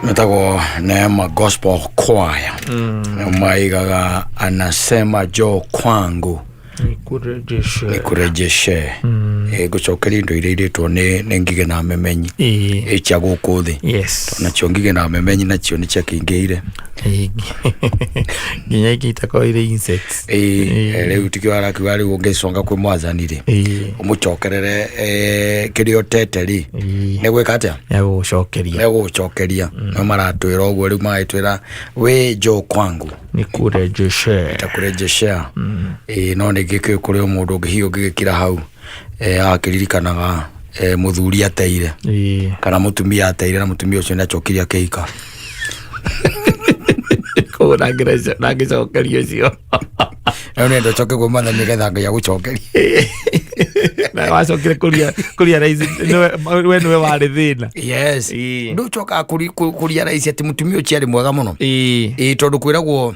Metagwo Neema Gospel Choir. Maigaga anasema njoo kwangu Nikurejeshe. Nikurejeshe. Ngũcokeria indo iria irĩtwo nĩ ngigĩ na memenyi. Ĩĩ. Ĩ cia gũkũ thĩ. Yes. Nacio ngigĩ na memenyi nacio nĩ ciakĩingĩire. Ĩĩ, nginya ingĩ itakorwo irĩ insects. Ĩĩ, rĩu tikĩo arakiuga rĩu ũngĩconga kwĩ mwathani rĩ, ũmũcokerere kĩrĩa ũtete rĩ, nĩ gwĩka atĩa? Nĩagũgũcokeria. Nĩ gũgũcokeria. No maratwĩra ũguo rĩu, magagĩtwĩra wĩ njoo kwangu Nikurejeshe. Takurejeshea. Ĩĩ, no ningĩ kĩ kũrĩ o mũndũ ũngĩ hihi ũngĩgĩkira hau akĩririkanaga mũthuri ateire kana mũtumia ateire, na mũtumia ũcio nĩ acokirie akĩhika. Koguo ndangĩcokeria ũcio. Rĩu nĩ ndocoke kwĩ mwathani nĩgetha Ngai agũcokerie. Na wacokire kũria raici we nĩwe warĩ thĩna. Yes. Ndũcokaga kũria raici atĩ mũtumia ũcio arĩ mwega mũno. Ĩĩ, tondũ kwĩragwo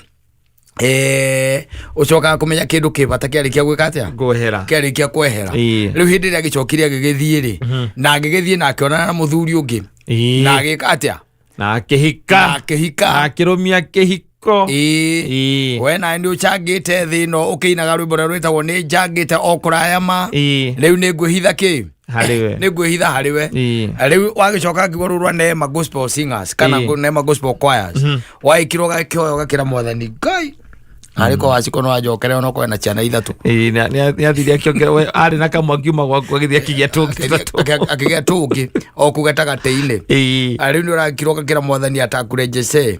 ũcokaga kũmenya kĩndũ kĩ bata kĩarĩkia gwĩka atĩa? Ngwehera. Kĩarĩkia kwehera. Rĩu hĩndĩ ĩrĩa agĩcokire agĩgĩthiĩ rĩ, na agĩgĩthiĩ na akĩonana na mũthuri ũngĩ na agĩka atĩa? Na akĩhika. Na akĩhika. Na akĩrũmia kĩhiko. Ĩĩ. We nawe nĩ ũcangĩte thĩ ĩno ũkĩinaga rwĩmbo rũrĩa rwĩtagwo nĩ njangĩte o kũraya ma. Rĩu nĩ ngwĩhitha kĩ? Harĩ we. Nĩ ngwĩhitha harĩ we. Rĩu wagĩcoka ngiuga rũrũ rwa Neema Gospel Singers kana Neema Gospel Choirs, waĩkirwo gakĩhoya ũgakĩra mwathani Ngai arĩ ko waciko no anjokere onokorwo na ciana ithatũ. Ĩĩ, nĩ athire akĩongera, we arĩ na kamwe akiuma gwaku agĩthiĩ akĩgĩa tũngĩ tũtatũ. Akĩgĩa tũngĩ o kũu gatagatĩ-inĩ. Rĩu nĩ ũrakirwo ũgakĩra mwathani atakurejeshe.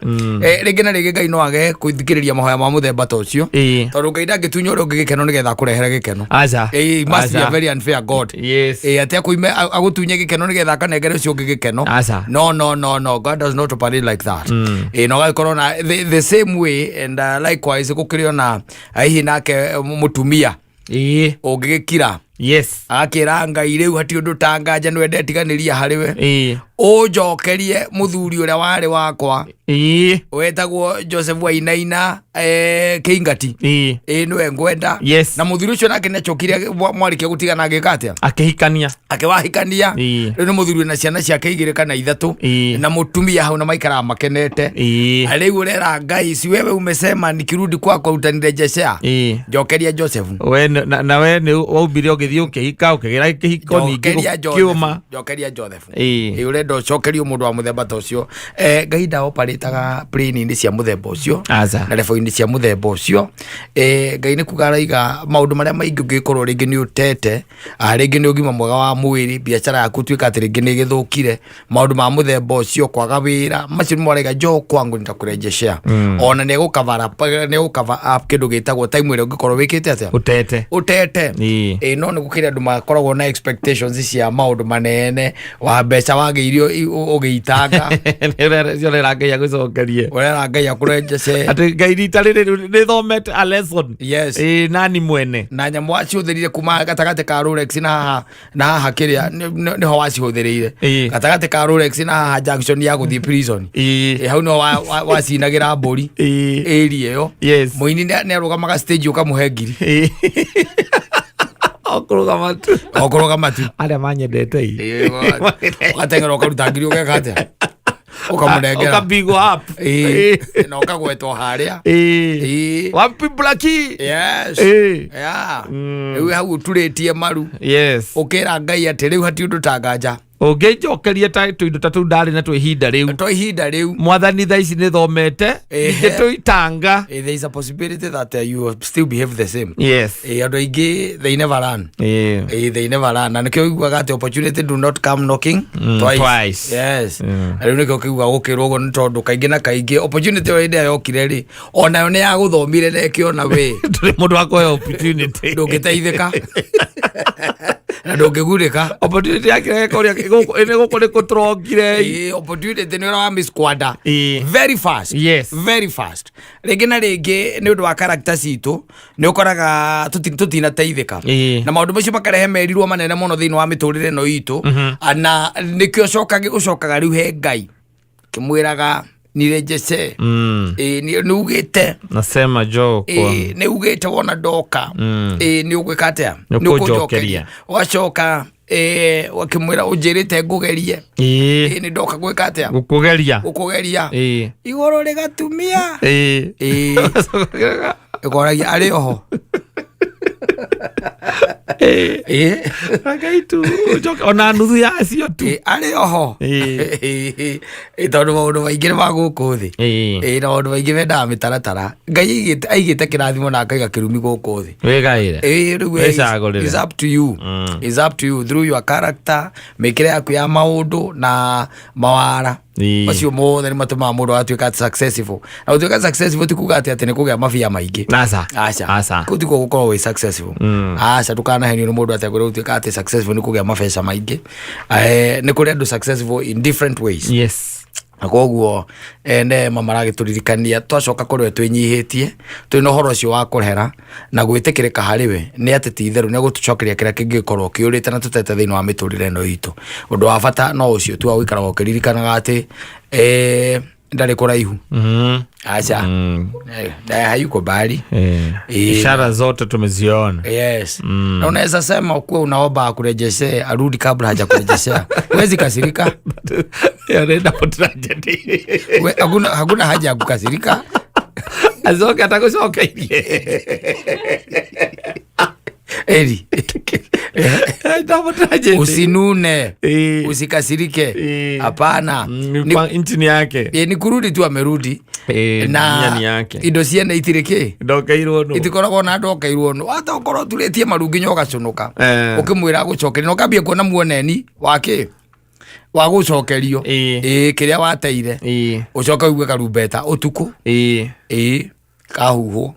Rĩngĩ na rĩngĩ Ngai no age kũthikĩrĩria mahoya ma mũthemba ta ũcio, tondũ Ngai ndangĩtunya ũrĩa ũngĩ gĩkeno nĩgetha akũrehere gĩkeno. Aca. He must be a Aca. very unfair God. Yes. Atĩ akũime agũtunye gĩkeno nĩgetha akanengere ũcio ũngĩ gĩkeno. Aca. No, no, no, no, God does not operate like that. Na ũgagĩkorwo na the same way and likewise gũkĩrĩ ona hihi nake mũtumia ũngĩgĩkira agakĩra Ngai rĩu hati ũndũ ta nganja nĩ wendetiganĩria harĩ we, ũnjokerie mũthuri ũrĩa warĩ wakwa wetagwo Joseph Wainaina Kĩingati. Ĩĩ, nĩwe ngwenda. Na mũthuri ũcio nake nĩacokire mwarĩkia gũtigana agĩka atĩa? Akĩhikania. Akĩwahikania. Rĩu nĩ mũthuri wĩna ciana ciake igĩrĩ kana ithatũ na mũtumia hau na maikaraga makenete. Rĩu ũrera Ngai, si wewe umesema nikirudi kwako utanirejeshea? Njokeria Joseph. We na we nĩ waumire ũgĩthiĩ ũkĩhika, ũkĩgĩra kĩhiko ningĩ Njokeria Joseph. gũkĩũma. Njokeria Joseph. Ĩĩ ũrenda ũcokerio mũndũ wa mũthemba ta ũcio. Ngai ndaoparĩtaga plane-inĩ cia mũthemba ũcio Aca. na level-inĩ cia mũthemba ũcio. Ngai nĩ kuga araiga maũndũ marĩa maingĩ ũngĩkorwo rĩngĩ nĩ ũtete, rĩngĩ nĩ ũgima mwega wa mwĩrĩ, biacara yaku tuĩka atĩ rĩngĩ nĩ ĩgĩthũkire, maũndũ ma mũthemba ũcio, kwaga wĩra, macio nĩmo araiga njoo kwangu nitakurejeshea. Ona nĩ egũcover up kĩndũ gĩtagwo time ĩrĩa ũngĩkorwo wĩkĩte atĩa? Ũtete. Ũtete. Ĩĩ. Ĩ, no nĩ gũkĩrĩ andũ makoragwo na expectations cia maũndũ manene wa mbeca wagĩirio ũgĩitanga. Ũrera Ngai agũcokerie. Ũrera Ngai akũrejece. Atĩ Ngai rita rĩrĩ nĩ thomete a lesson. Yes. Ĩĩ, nani mwene. Na nyamũ wacihũthĩrire kuma gatagatĩ ka Rolex na haha kĩrĩa nĩho wacihũthĩrĩire. Gatagatĩ ka Rolex na haha junction ya gũthiĩ prison. Ĩ, hau nĩho wacinagĩra mbũri. Area ĩyo mũini nĩ arũgamaga stage ũkamũhe ngiri. Ĩĩ. O kũrũgama tu. O kũrũgama tu. Arĩa manyendete ĩ. Ĩĩ, ũgateng'era ũkaruta ngiri, ũgeka atĩa? Ũkamũnengera. Ũkapigwo up. Ĩĩ, na ũkagwetwo harĩa. Ĩĩ. Wapi Blackie? Yes. Yeah. Rĩu hau ũturĩtie maru ũkĩra Ngai atĩ rĩu hati ũndũ ta nganja. Ũngĩnjokeria ta tũindo ta tũu ndarĩ na ihinda rĩu. To ihinda rĩu. Mwathani, thaa ici nĩ thomete. Ningĩ tũitanga. There is a possibility that you will still behave the same. Andũ aingĩ they never learn. They never learn, na nĩkĩo ũiguaga atĩ opportunity do not come knocking twice. Twice. Yes. Rĩu nĩkĩo kĩuga gũkĩrwo ũguo nĩ tondũ kaingĩ na kaingĩ opportunity ĩyo hĩndĩ ĩrĩa yokire rĩ, onayo nĩ yagũthomire na ĩkĩona we Ndũrĩ mũndũ wa kũheo opportunity. Ndũngĩteithĩka na ndũngĩgunĩka. Opportunity yakire kũrĩa gũkũ nĩ gũkũ nĩ kũtũrongire. Ĩĩ, opportunity nĩ ũrĩa wa misquanda very fast. Very fast. Rĩngĩ na rĩngĩ nĩ ũndũ wa character citũ nĩ ũkoraga tũtinateithĩka na maũndũ macio makarehe merirwo manene mũno thĩinĩ wa mĩtũrĩre ĩno itũ. Na nĩkĩo ũcokaga rĩu he Ngai kĩmwĩraga nirejece. Ĩĩ, nĩ ugĩte. Nasema njoo kwa Ĩĩ, nĩ ugĩte wona ndoka, ĩĩ, nĩ ũgwĩka atĩa? Nĩ Nĩ ũkũnjokeria. Ũgacoka. Ũkĩmwĩra ũnjĩrĩte ngũgerie. Nĩ ndoka gwĩka atĩa? Gũkũgeria. Gũkũgeria. Igũrũ rĩgatumia. Ĩkoragia arĩ oho. Ngai tu ũcoke ona nuthu yacio tu. Arĩ oho. Tondũ maũndũ maingĩ nĩ ma gũkũ thĩ. Na maũndũ maingĩ mendaga mĩtaratara. Ngai aigĩte kĩrathimo na akaiga kĩrumi gũkũ thĩ. Wĩgaĩre. Rĩu Wĩcagũrĩre. Is up to you. Is up to you through your character, mĩkĩre yaku ya maũndũ na mawara. Macio mothe nĩ matũmaga mũndũ agatuĩka successful. Na gũtuĩka successful ti kuga atĩ nĩ kũgĩa mabia maingĩ. Aca. Aca. Aca. Kũu tikuo gũkorwo wĩ successful. Aca, ndũkanahenio nĩ mũndũ atĩ akwĩre gũtuĩka atĩ successful nĩ kũgĩa mabeca maingĩ. Nĩ kũrĩ andũ successful in different ways. Na koguo Neema maragĩtũririkania twacoka kũrĩ we twĩnyihĩtie twĩna ũhoro ũcio wa kũrehera na gwĩtĩkĩrĩka harĩ we nĩ atĩ ti itherũ nĩ egũtũcokeria kĩrĩa kĩngĩkorwo kĩũrĩte na tũtete thĩinĩ wa mĩtũrĩre ĩno itũ. Ũndũ wa bata no ũcio tu wa gũikaraga ũkĩririkanaga atĩ ndarĩ kũraihu. Aca. Hayuko mbali. Ishara zote tumeziona. Yes. Na unaweza sema ukuwe unaomba akurejesee arudi kabla hajakurejeshea. Huwezi kasirika. Ĩyo nĩ double tragedy. We, hakuna haja ya kukasirika. Acoke atagũcokeirie. Eri. Double tragedy. Usinune. Usikasirike. Hapana. Nchi yake. Ni kurudi tu amerudi. Na Ni yake. Indo ciene itirĩ kĩ? Ndokeirwo nũ. Itikoragwo na ndokeirwo nũ. Hata ũkorwo ũturĩtie maru nginya ũgaconoka. Ũkĩmwĩra agũcokerie, na ũkambia kuona muoneni wa kĩ? Wa gũcokerio. Kĩrĩa wateire. Ũcoke ũigue karumbeta ũtukũ. Kahuhwo.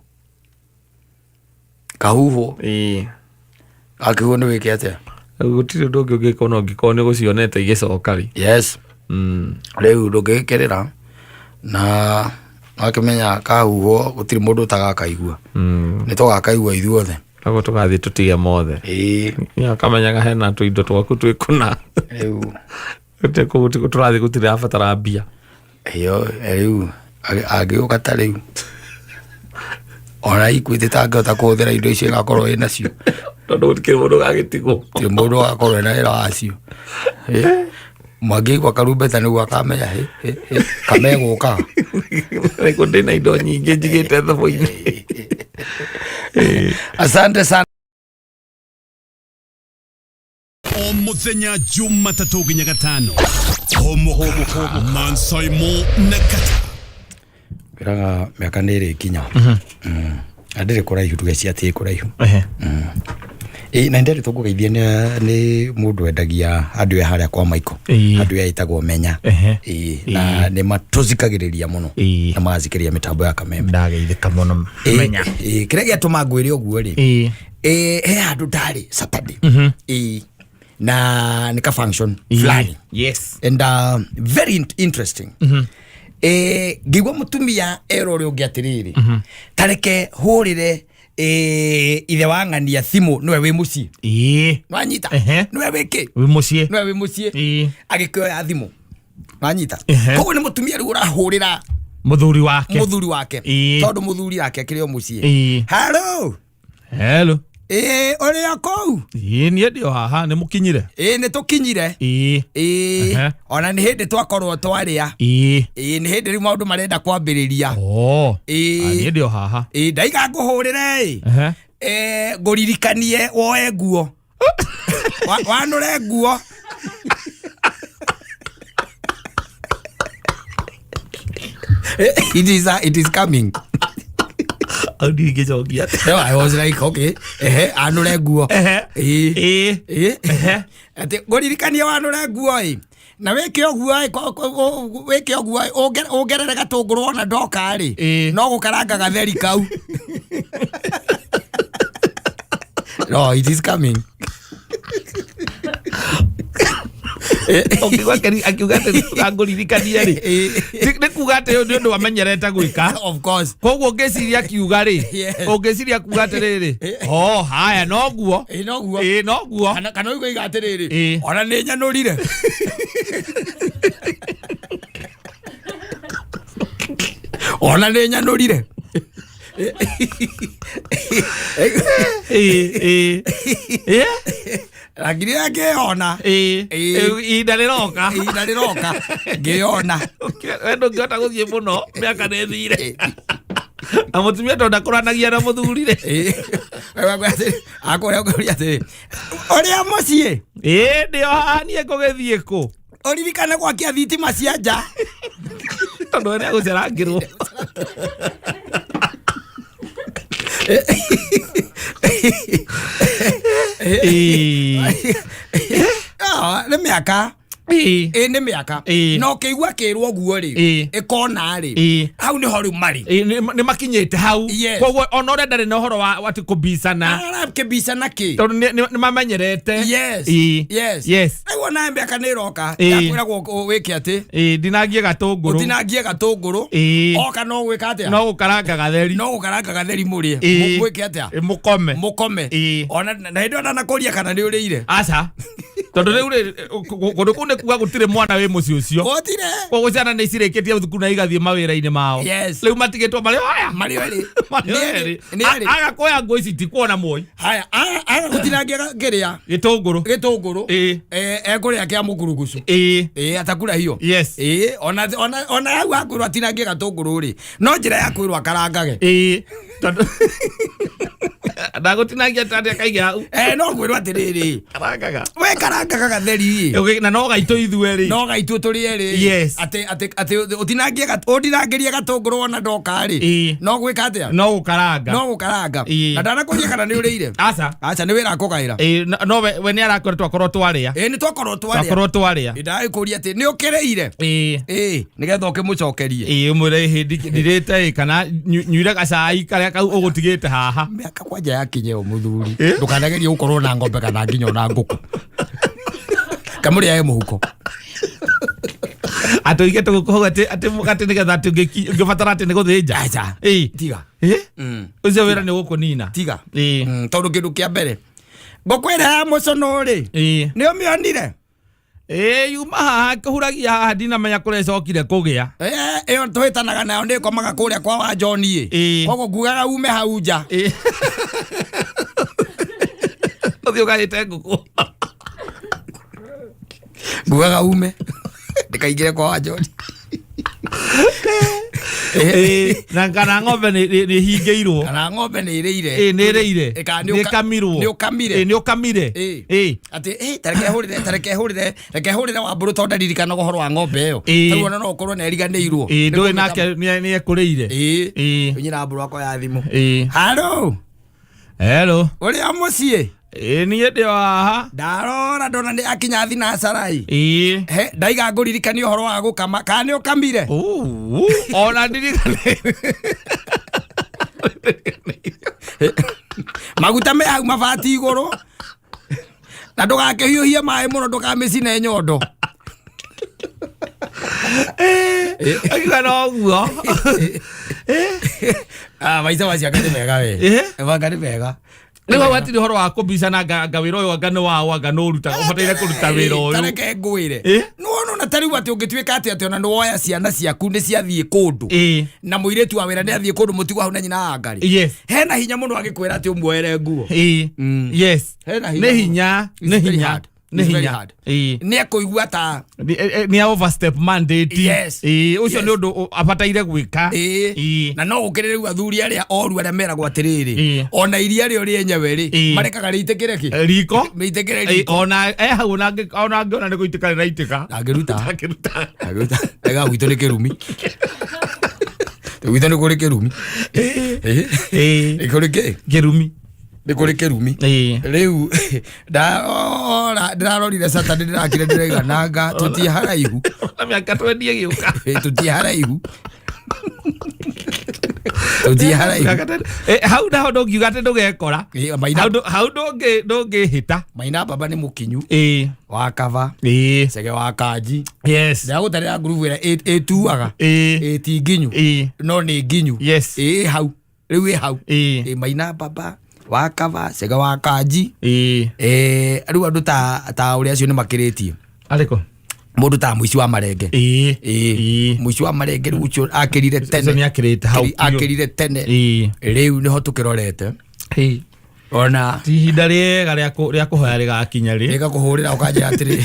Kahuhwo. Akĩhuhwo nĩ wĩke atĩa? Gũtirĩ ũndũ ũngĩ ũngĩka ona ũngĩkorwo nĩ ũgũcionete igĩcoka rĩ. Yes. Rĩu ndũngĩgĩkĩrĩra na wakĩmenya kahuhwo gũtirĩ mũndũ ũtagakaigua. Nĩ tũgakaigua ithuothe. Koguo tũgathiĩ tũtige mothe. Nĩ akamenyaga hena tũindo twaku twĩ kũna. Rĩu. Gũtirĩ kũu tũrathiĩ gũtirĩ abatara mbia. Ĩyo, rĩu, angĩũka ta rĩu. Ona Equity tangĩhota kũhũthĩra indo icio ĩgakorwo ĩ nacio. Tondũ gũtikĩrĩ mũndũ ũgagĩtigwo. Gũtirĩ mũndũ ũgakorwo ena wĩra wacio. Mwangĩigua karumbeta nĩguo akamenya, hĩ, hĩ, hĩ, kamegũka. Rĩu ndĩna indo nyingĩ njigĩte thimũ-inĩ. Asante sana. O muthenya Jumatatũ nginya gatano. Homo, Mansaimo na Kata. Ngwĩraga mĩaka nĩ ĩrĩkinya. Na ndĩrĩ kũraihu, ndũgecirie atĩ ĩ kũraihu. Na nderĩ tũngũgeithia nĩ mũndũ wendagia handũ ya harĩa kwa Michael. Handũ ya ĩtagwo Menya. Na nĩ matũthikagĩrĩria mũno. Na magathikĩrĩria mĩtambo ya Kameme. Ndageithĩka mũno. Menya. Kĩrĩa gĩatũma ngwĩre ũguo rĩ, he handũ ndarĩ Saturday. Na nĩ ka function fulani. And very interesting. Ngĩigua mũtumia erwo ũrĩa ũngĩ atĩrĩrĩ, ta reke hũrĩre, ithe wa ng'ania thimũ nĩwe wĩ mũciĩ. Nĩwanyita? Nĩwe wĩ kĩ? Wĩ mũciĩ. Nĩwe wĩ mũciĩ. Agĩkĩoya thimũ. Nĩwanyita? Koguo nĩ mũtumia rĩu ũrahũrĩra mũthuri wake. Mũthuri wake. Tondũ mũthuri nake akĩrĩ o mũciĩ. Hello. Hello. Ũrĩ o kũu? Niĩ ndĩ o haha, nĩ mũkinyire? Nĩ tũkinyire. Ona nĩ hĩndĩ twakorwo twarĩa. Nĩ hĩndĩ rĩu maũndũ marenda kwambĩrĩria. Niĩ ndĩ o haha. Ndaiga ngũhũrĩre-ĩ. Ngũririkanie woe nguo. Wanũre nguo. It is coming. Au ndingĩcokia. No, I was like, okay, anũre nguo. Atĩ ngũririkanie wanũre nguo-ĩ. Na wĩke ũguo-ĩ, wĩke ũguo-ĩ, ũngerere gatũngũrũ ona ndoka-rĩ. No gũkaranga gatheri kau. No, it is coming. Ũkiuga akiuga atĩ ngũririkanie rĩ. Nĩ kuga atĩ ũyũ nĩ ũndũ amenyerete gwĩka. Of course. Koguo ũngĩciria akiuga rĩ, ũngĩciria kuga atĩrĩrĩ, oh, haya, noguo. Noguo. Noguo. Kana ũigua iga atĩrĩrĩ, ona nĩ nyanũrire. Ona nĩ nyanũrire. Ngirire ngĩyona. Ĩĩ. Ĩĩ. Ĩĩ, ihinda rĩroka. Ihinda rĩroka ngĩyona. We ndũngĩhota gũthiĩ mũno, mĩaka nĩ ĩthire. Na mũtumia tondũ ndakũranagia na mũthuri rĩ. Ĩĩ. Akũrĩa ũkũria atĩrĩ, ũrĩa mũciĩ. Ĩĩ, ndĩ o haha niĩ ngũgĩthiĩ kũ? Ũririkane gwakia thitima cia nja. Tondũ we nĩagũcerangĩrwo. Ĩĩ. Ah, nĩ mĩaka. Ĩĩ. Ĩ nĩ mĩaka. Ĩĩ. Na ũkĩigua kĩrwo ũguo rĩ, Ĩĩ. ĩkona rĩ, Ĩĩ. hau nĩho rĩu marĩ. Ĩĩ, nĩ makinyĩte hau. Yes. Koguo ona ũrĩa ndarĩ na ũhoro wa atĩ kũbicana. Arakĩbicana kĩ? Tondũ nĩ mamenyerete. Yes. Ĩĩ. Yes. Yes. Rĩu ona mĩaka nĩ ĩroka. Ĩĩ. Yakwĩragwo wĩke atĩ. Ĩĩ, ndinangie gatũngũrũ. Ũtinangie gatũngũrũ. Ĩĩ. Oka no gwĩka atĩa? No gũkaranga gatheri. No gũkaranga gatheri mũrĩe. Ĩĩ. Mwĩke atĩa? Ĩĩ, mũkome. Mũkome. Ĩĩ. Ona na hĩndĩ ĩyo ndanakũria kana nĩ ũrĩire. Aca. Tondũ rĩu rĩ, kũndũ kũu nĩ kuga gũtirĩ mwana wĩ mũciĩ ũcio. Gũtirĩ. Koguo ciana nĩ cirĩkĩtie thukuru na igathiĩ mawĩra-inĩ mao. Yes. Rĩu matigĩtwo marĩ o aya. Marĩ o erĩ. Marĩ o Nĩ erĩ. erĩ. Nĩ erĩ. Aga kuoya nguo ici tikuona moi. Haya, aga gũtinangia kĩrĩa Gĩtũngũrũ. gĩtũngũrũ. Ĩĩ. Ekũrĩa kĩa mũkurugucu. Ĩĩ. Ĩĩ, atakura hiyo. Yes. Ĩĩ, ona hau akwĩrwo atinangie gatũngũrũ rĩ, no njĩra ya kwĩrwo akarangage. Ĩĩ. Tondũ ndagũtinangia tandĩ akaige hau. No kwĩrwo atĩrĩrĩ, Karangaga. we karangaga gatheri ĩ. Ũgĩ- Na no gaitũ ithuerĩ. No gaitũ tũrĩ erĩ. Yes. Atĩ atĩ atĩ ũtinangie ũtinangĩrie gatũngũrũ ona ndoka rĩ. Ĩĩ. No gwĩka atĩa? No gũkaranga. No gũkaranga. Ĩĩ. Na ndanakũria kana nĩ ũrĩire. Aca. Aca nĩ wĩra akũgaĩra. Ĩĩ, no we nĩ arakwĩra twakorwo twarĩa. Ĩĩ, nĩ twakorwo twarĩa. Twakorwo twarĩa. Ndagĩkũria atĩ nĩ ũkĩrĩire. Ĩĩ. Ĩĩ, nĩgetha ũkĩmũcokerie. Ĩĩ, ũmwĩre ĩhĩ ndirĩte ĩ kana nyuire gacai karĩa kau ũgũtigĩte haha. Mĩaka kwanja yakinye ũ mũthuri. Ndũkanagerie gũkorwo na ng'ombe kana nginya ona ngũkũ. Kamũrĩae mũhuko. Atĩ ũige tũgũkũ hau atĩ atĩ atĩ nĩgetha atĩ ũngĩbatara atĩ nĩ gũthĩnja. Aca. Ĩĩ. Tiga. Ĩĩ? Ũcio wĩra nĩ ũgũkũnina. Tiga. Ĩĩ. Tondũ kĩndũ kĩa mbere ngũkũ ĩrĩa ya mũcono rĩ, Ĩĩ. nĩ ũmĩonire? Ĩĩ, yuma haha kũhuragia haha ndinamenya kũrĩa ĩcokire kũgĩa. Ĩyo tũhĩtanaga nayo nĩ ĩkomaga kũrĩa kwa wa John ĩ. Ĩĩ. Koguo ngugaga ume hau nja. Ĩĩ. Ũthiĩ ũgahĩte ngũkũ. Ngugaga ume. Ndĩkaingĩre kwa wa John. Ĩĩ, na kana ng'ombe nĩ hingĩirwo. Kana ng'ombe nĩ ĩrĩire. Ĩĩ, nĩ ĩrĩire. Ĩ, kana Nĩ ĩkamirwo. nĩ ũkamire. Ĩĩ, nĩ ũkamire. Ĩĩ. Ĩĩ. Atĩ, tareke hũrĩre, tareke hũrĩre, reke hũrĩre wa mbũrũ tondũ ndaririkanaga ũhoro wa ng'ombe ĩyo. Ĩĩ. Tarĩu ona no ũkorwo nĩ eriganĩirwo. Ĩĩ, Nĩ ndũĩ kũmĩta- nake nĩ ekũrĩire. Ĩĩ. Ĩĩ. Nyina mbũrũ akoya thimũ. Ĩĩ. Halo. Hello. Ũrĩa mũciĩ? Ĩĩ, niĩ ndĩ o haha. Ndarora ndona nĩ akinya thinacarai. Ĩĩ. He, ndaiga ngũririkanie ũhoro wa gũkama. Kana nĩ ũkamire? Uu, ona ndirikane. Maguta me hau mabati igũrũ. Na ndũgakĩhiũhie maĩ mũno ndũkamĩcine nyondo. Akiuga no ũguo. Maica macio anga nĩ mega we. Anga nĩ mega. Rĩu hau hatirĩ ũhoro wa kũbicana anga wĩra ũyũ anga nĩ waũ anga nĩ ũrutaga, ũbataire kũruta wĩra ũyũ. Tareke ngwĩre. Nĩwona ona ta rĩu atĩ ũngĩtuĩka atĩ atĩ ona nĩwoya ciana ciaku nĩ ciathiĩ kũndũ. Na mũirĩtu wa wĩra nĩ athiĩ kũndũ mũtigwo hau na nyina wa ngarĩ. Hena hinya mũno agĩkwĩra atĩ ũmuoere nguo. Yes. Hena hinya Nĩ mũno. hinya, It's nĩ very hinya, hard. nĩ It's very hinya. hard. Ĩĩ. Nĩ ekũigua ta Nĩ a overstep mandate. Yes. Ĩĩ, ũcio Yes. nĩ ũndũ abataire gwĩka. Ĩĩ. Ĩĩ. Na no gũkĩrĩ rĩu athuri arĩa oru arĩa meragwo atĩrĩrĩ, Ĩĩ. ona iria rĩo rĩenyewe rĩ, Ĩĩ. marekaga rĩitĩkĩre kĩ? Riko. Rĩitĩkĩre Ĩĩ, riko. ona e hau ona angĩona nĩ gũitĩka rĩraitĩka. Ndangĩruta. Ndangĩruta. Ndangĩruta. Ega gwitũ nĩ kĩrumi. Gwitũ nĩ kũrĩ kĩrumi. Ĩĩ. Ĩĩ. Nĩ kũrĩ kĩ? Kĩrumi. Nĩ kũrĩ kĩrumi. Ĩĩ. Rĩu ndarora ndĩrarorire Saturday ndĩrakire ndĩraiga nanga tũtiĩ haraihu. Na mĩaka twendie gĩũka. Ĩĩ, tũtiĩ haraihu. Tũtiĩ haraihu. Mĩaka hau naho ndũngiuga atĩ ndũgekora. Ĩĩ, maina Hau ndũngĩhĩta. Maina baba nĩ mũkinyu. Ĩĩ. Wa kaba. Ĩĩ. Cege wa kanji. Yes. Ndĩragũtarĩra ngurubu ĩrĩa ĩtuaga. Ĩĩ. Ĩĩ, ti nginyu. Ĩĩ. No nĩ nginyu. Yes. Ĩĩ, hau. Rĩu ĩ hau. Ĩĩ. Ĩĩ, maina baba wa kaba, cege wa kanji. Ĩĩ. Rĩu andũ ta ũrĩa acio nĩ makĩrĩtie. Arĩkũ? Mũndũ ta mũici wa marenge. Ĩĩ. Ĩĩ. Ĩĩ. Mũici wa marenge rĩu ũcio akĩrire tene. Ũcio nĩ akĩrĩte hau biũ. Akĩrire tene. Ĩĩ. Rĩu nĩho tũkĩrorete. Ĩĩ. Ona Ti ihinda rĩega rĩa kũhoya rĩgakinya rĩ. Rĩgakũhũrĩra ũkanjĩra atĩrĩ,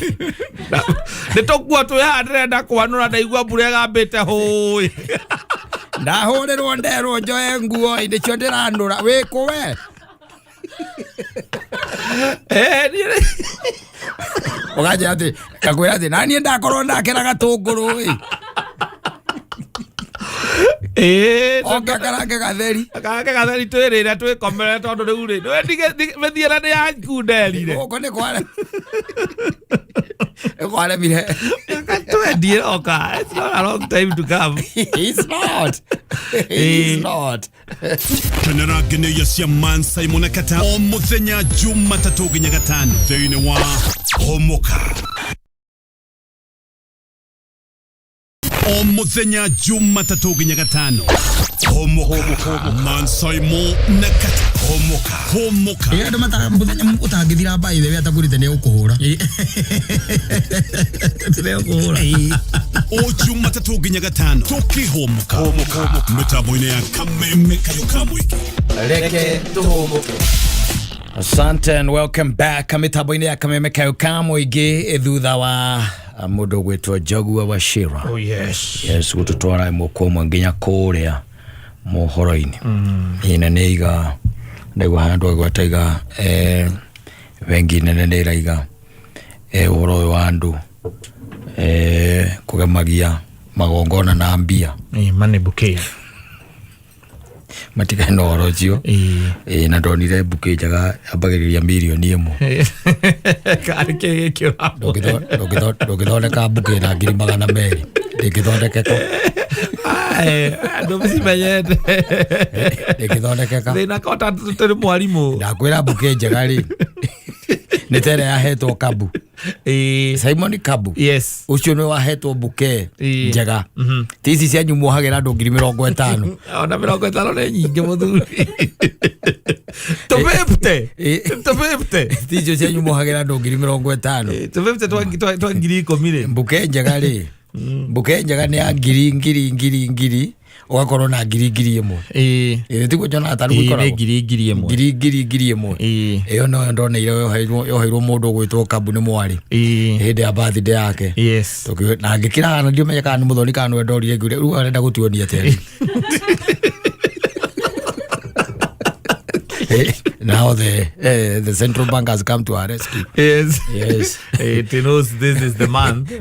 Nĩ tũkuo twĩ haha, ndĩrenda kwanũra, ndaigua mbura ĩgambĩte hũĩ. Ndahũrĩrwo nderwo njoe nguo, nĩcio ndĩranũra, wĩkũ we? Eh, Ũkanjĩra atĩ, ngakwĩra atĩ naniĩ ndakorwo ndakĩra gatũngũrũ ĩ. Oke akarange gatheri. Karange gatheri, twĩrĩre, twĩkomere, tondũ rĩu rĩ nĩwe mĩthiĩre nĩ ya nkunderire. Gũkũ nĩ kware nĩ kwaremire. Mĩaka 20 ĩroka, it's not a long time to come. It's not. It's not. Kenera ngeneia cia Man Simon na Kata o muthenya Jumatatũ nginya Gatano thĩinĩ wa Hũmũka, o muthenya Jumatatũ nginya Gatano. Hũmũka, Man Simon na Kata. Hũmũka, hũmũka. Ĩ, andũ mata mũthenya ũtangĩthira mbaĩ we atagũrĩte nĩ ũkũhũra. Nĩũkũhũra. O Jumatatũ nginya Gatano tũkĩhũmũka mĩtambo-inĩ ya Kameme Kayo ka Mũingĩ. Reke tũhũmũke. Asante and welcome back mĩtambo-inĩ ya Kameme Kayo ka Mũingĩ, thutha wa mũndũ ũgwĩtwo Njagua wa Shira. Oh yes. Yes, gũtũtwara ĩmwe kwa ĩmwe nginya kũrĩa mohoro-inĩ. Ĩ, na nĩ iga ndaigua handũ agwata iga bengi nene nĩ ĩraiga ũhoro ũyũ wa andũ kũgemagia magongona na mbia. Money bouquet. Matigane na ũhoro ũcio. Na ndonire bouquet njega yambagĩrĩria mirioni 1. Karĩ kĩ gĩkĩ ũramũhe? Ndũngĩthondeka bouquet na 200,000, ndĩngĩthondekeka. Ae, andũ cimenyete. Ndĩngĩthondekeka. Thĩna kota tũrĩ mwarimũ. Ndakwĩra bouquet njega rĩ, nĩ ta ĩrĩa yahetwo Kabu. Simon Kabu. Ũcio nĩ wahetwo bouquet njega, ti ici cianyu muohagĩra andũ 50,000. Ona 50 nĩ nyingĩ, mũthuri, tũ 50. Tũ 50. Ti icio cianyu muohagĩra andũ 50,000. Tũ 50 twa 10,000 rĩ. Bouquet njega rĩ, bouquet njega nĩ ya ngiri ngiri ngiri ngiri, ũgakorwo na ngiri 1000. Ĩ, tiguo njonaga tarĩ Nĩ gũkoragwo ngiri 1000. Ngiri ngiri 1000. Ĩyo noyo ndoneire yoheirwo mũndũ ũgwĩtwo Kabu nĩ mwarĩ hĩndĩ ya birthday yake. Na ngĩkĩra hana ndiũmenye kana nĩ mũthoni kana nĩwe ndorire, ngĩũria rĩu arenda gũtuonia atĩa rĩu? Now the central bank has come to our rescue. Yes. It knows this is the month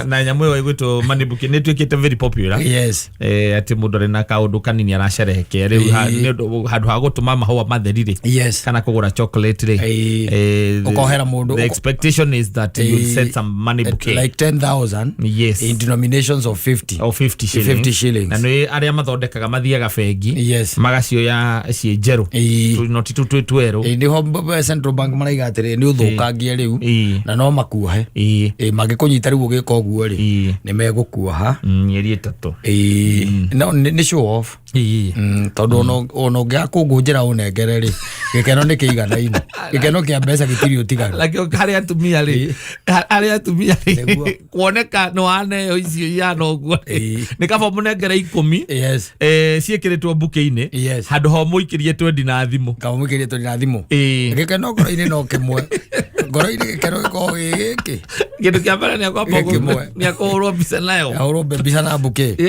na nyamũ ĩyo ĩgwĩtwo money bouquet nĩ ĩtuĩkĩte very popular. Atĩ mũndũ arĩ na kaũndũ kanini aracerehekea rĩu nĩ ũndũ handũ ha gũtũma mahũa matheri rĩ, kana kũgũra chocolate rĩ, Ũkohera mũndũ the expectation is that you send some money bouquet. Like 10,000 in denominations of 50. O 50 shillings. 50 shillings. Na nĩ arĩa mathondekaga mathiaga bengi, magacioya ciĩ njerũ, tũnoti tũu twĩ twerũ. Nĩho central bank maraiga atĩrĩ nĩ ũthũkangie rĩu na no makuohe. Mangĩkũnyita rĩu ũgĩka ũguo rĩ, nĩ megũkuoha. Mĩeri 3. No nĩ show off. Tondũ ona ũngĩaga kũngũnjĩra ũnengere rĩ, gĩkeno nĩ kĩiganaine, gĩkeno kĩa mbeca gĩtirĩ ũtiganu. Lakini harĩ atumia rĩ, harĩ atumia rĩ, kuoneka nĩ waneo icio ihana ũguo rĩ, nĩ kaba mũnengere 10 ciĩkĩrĩtwo bouquet-inĩ handũ ha ũmũikĩrie 20 na thimũ. Kaba mũikĩrie tũri na thimũ. Gĩkeno ngoro-inĩ no kĩmwe, ngoro-inĩ gĩkeno gĩkoragwo gĩ gĩkĩ. Kĩndũ kĩa mbere nĩ akwamba Gĩkĩ kĩmwe. Nĩ akũhũrwo mbica nayo. Ahũrwo mbica na bouquet.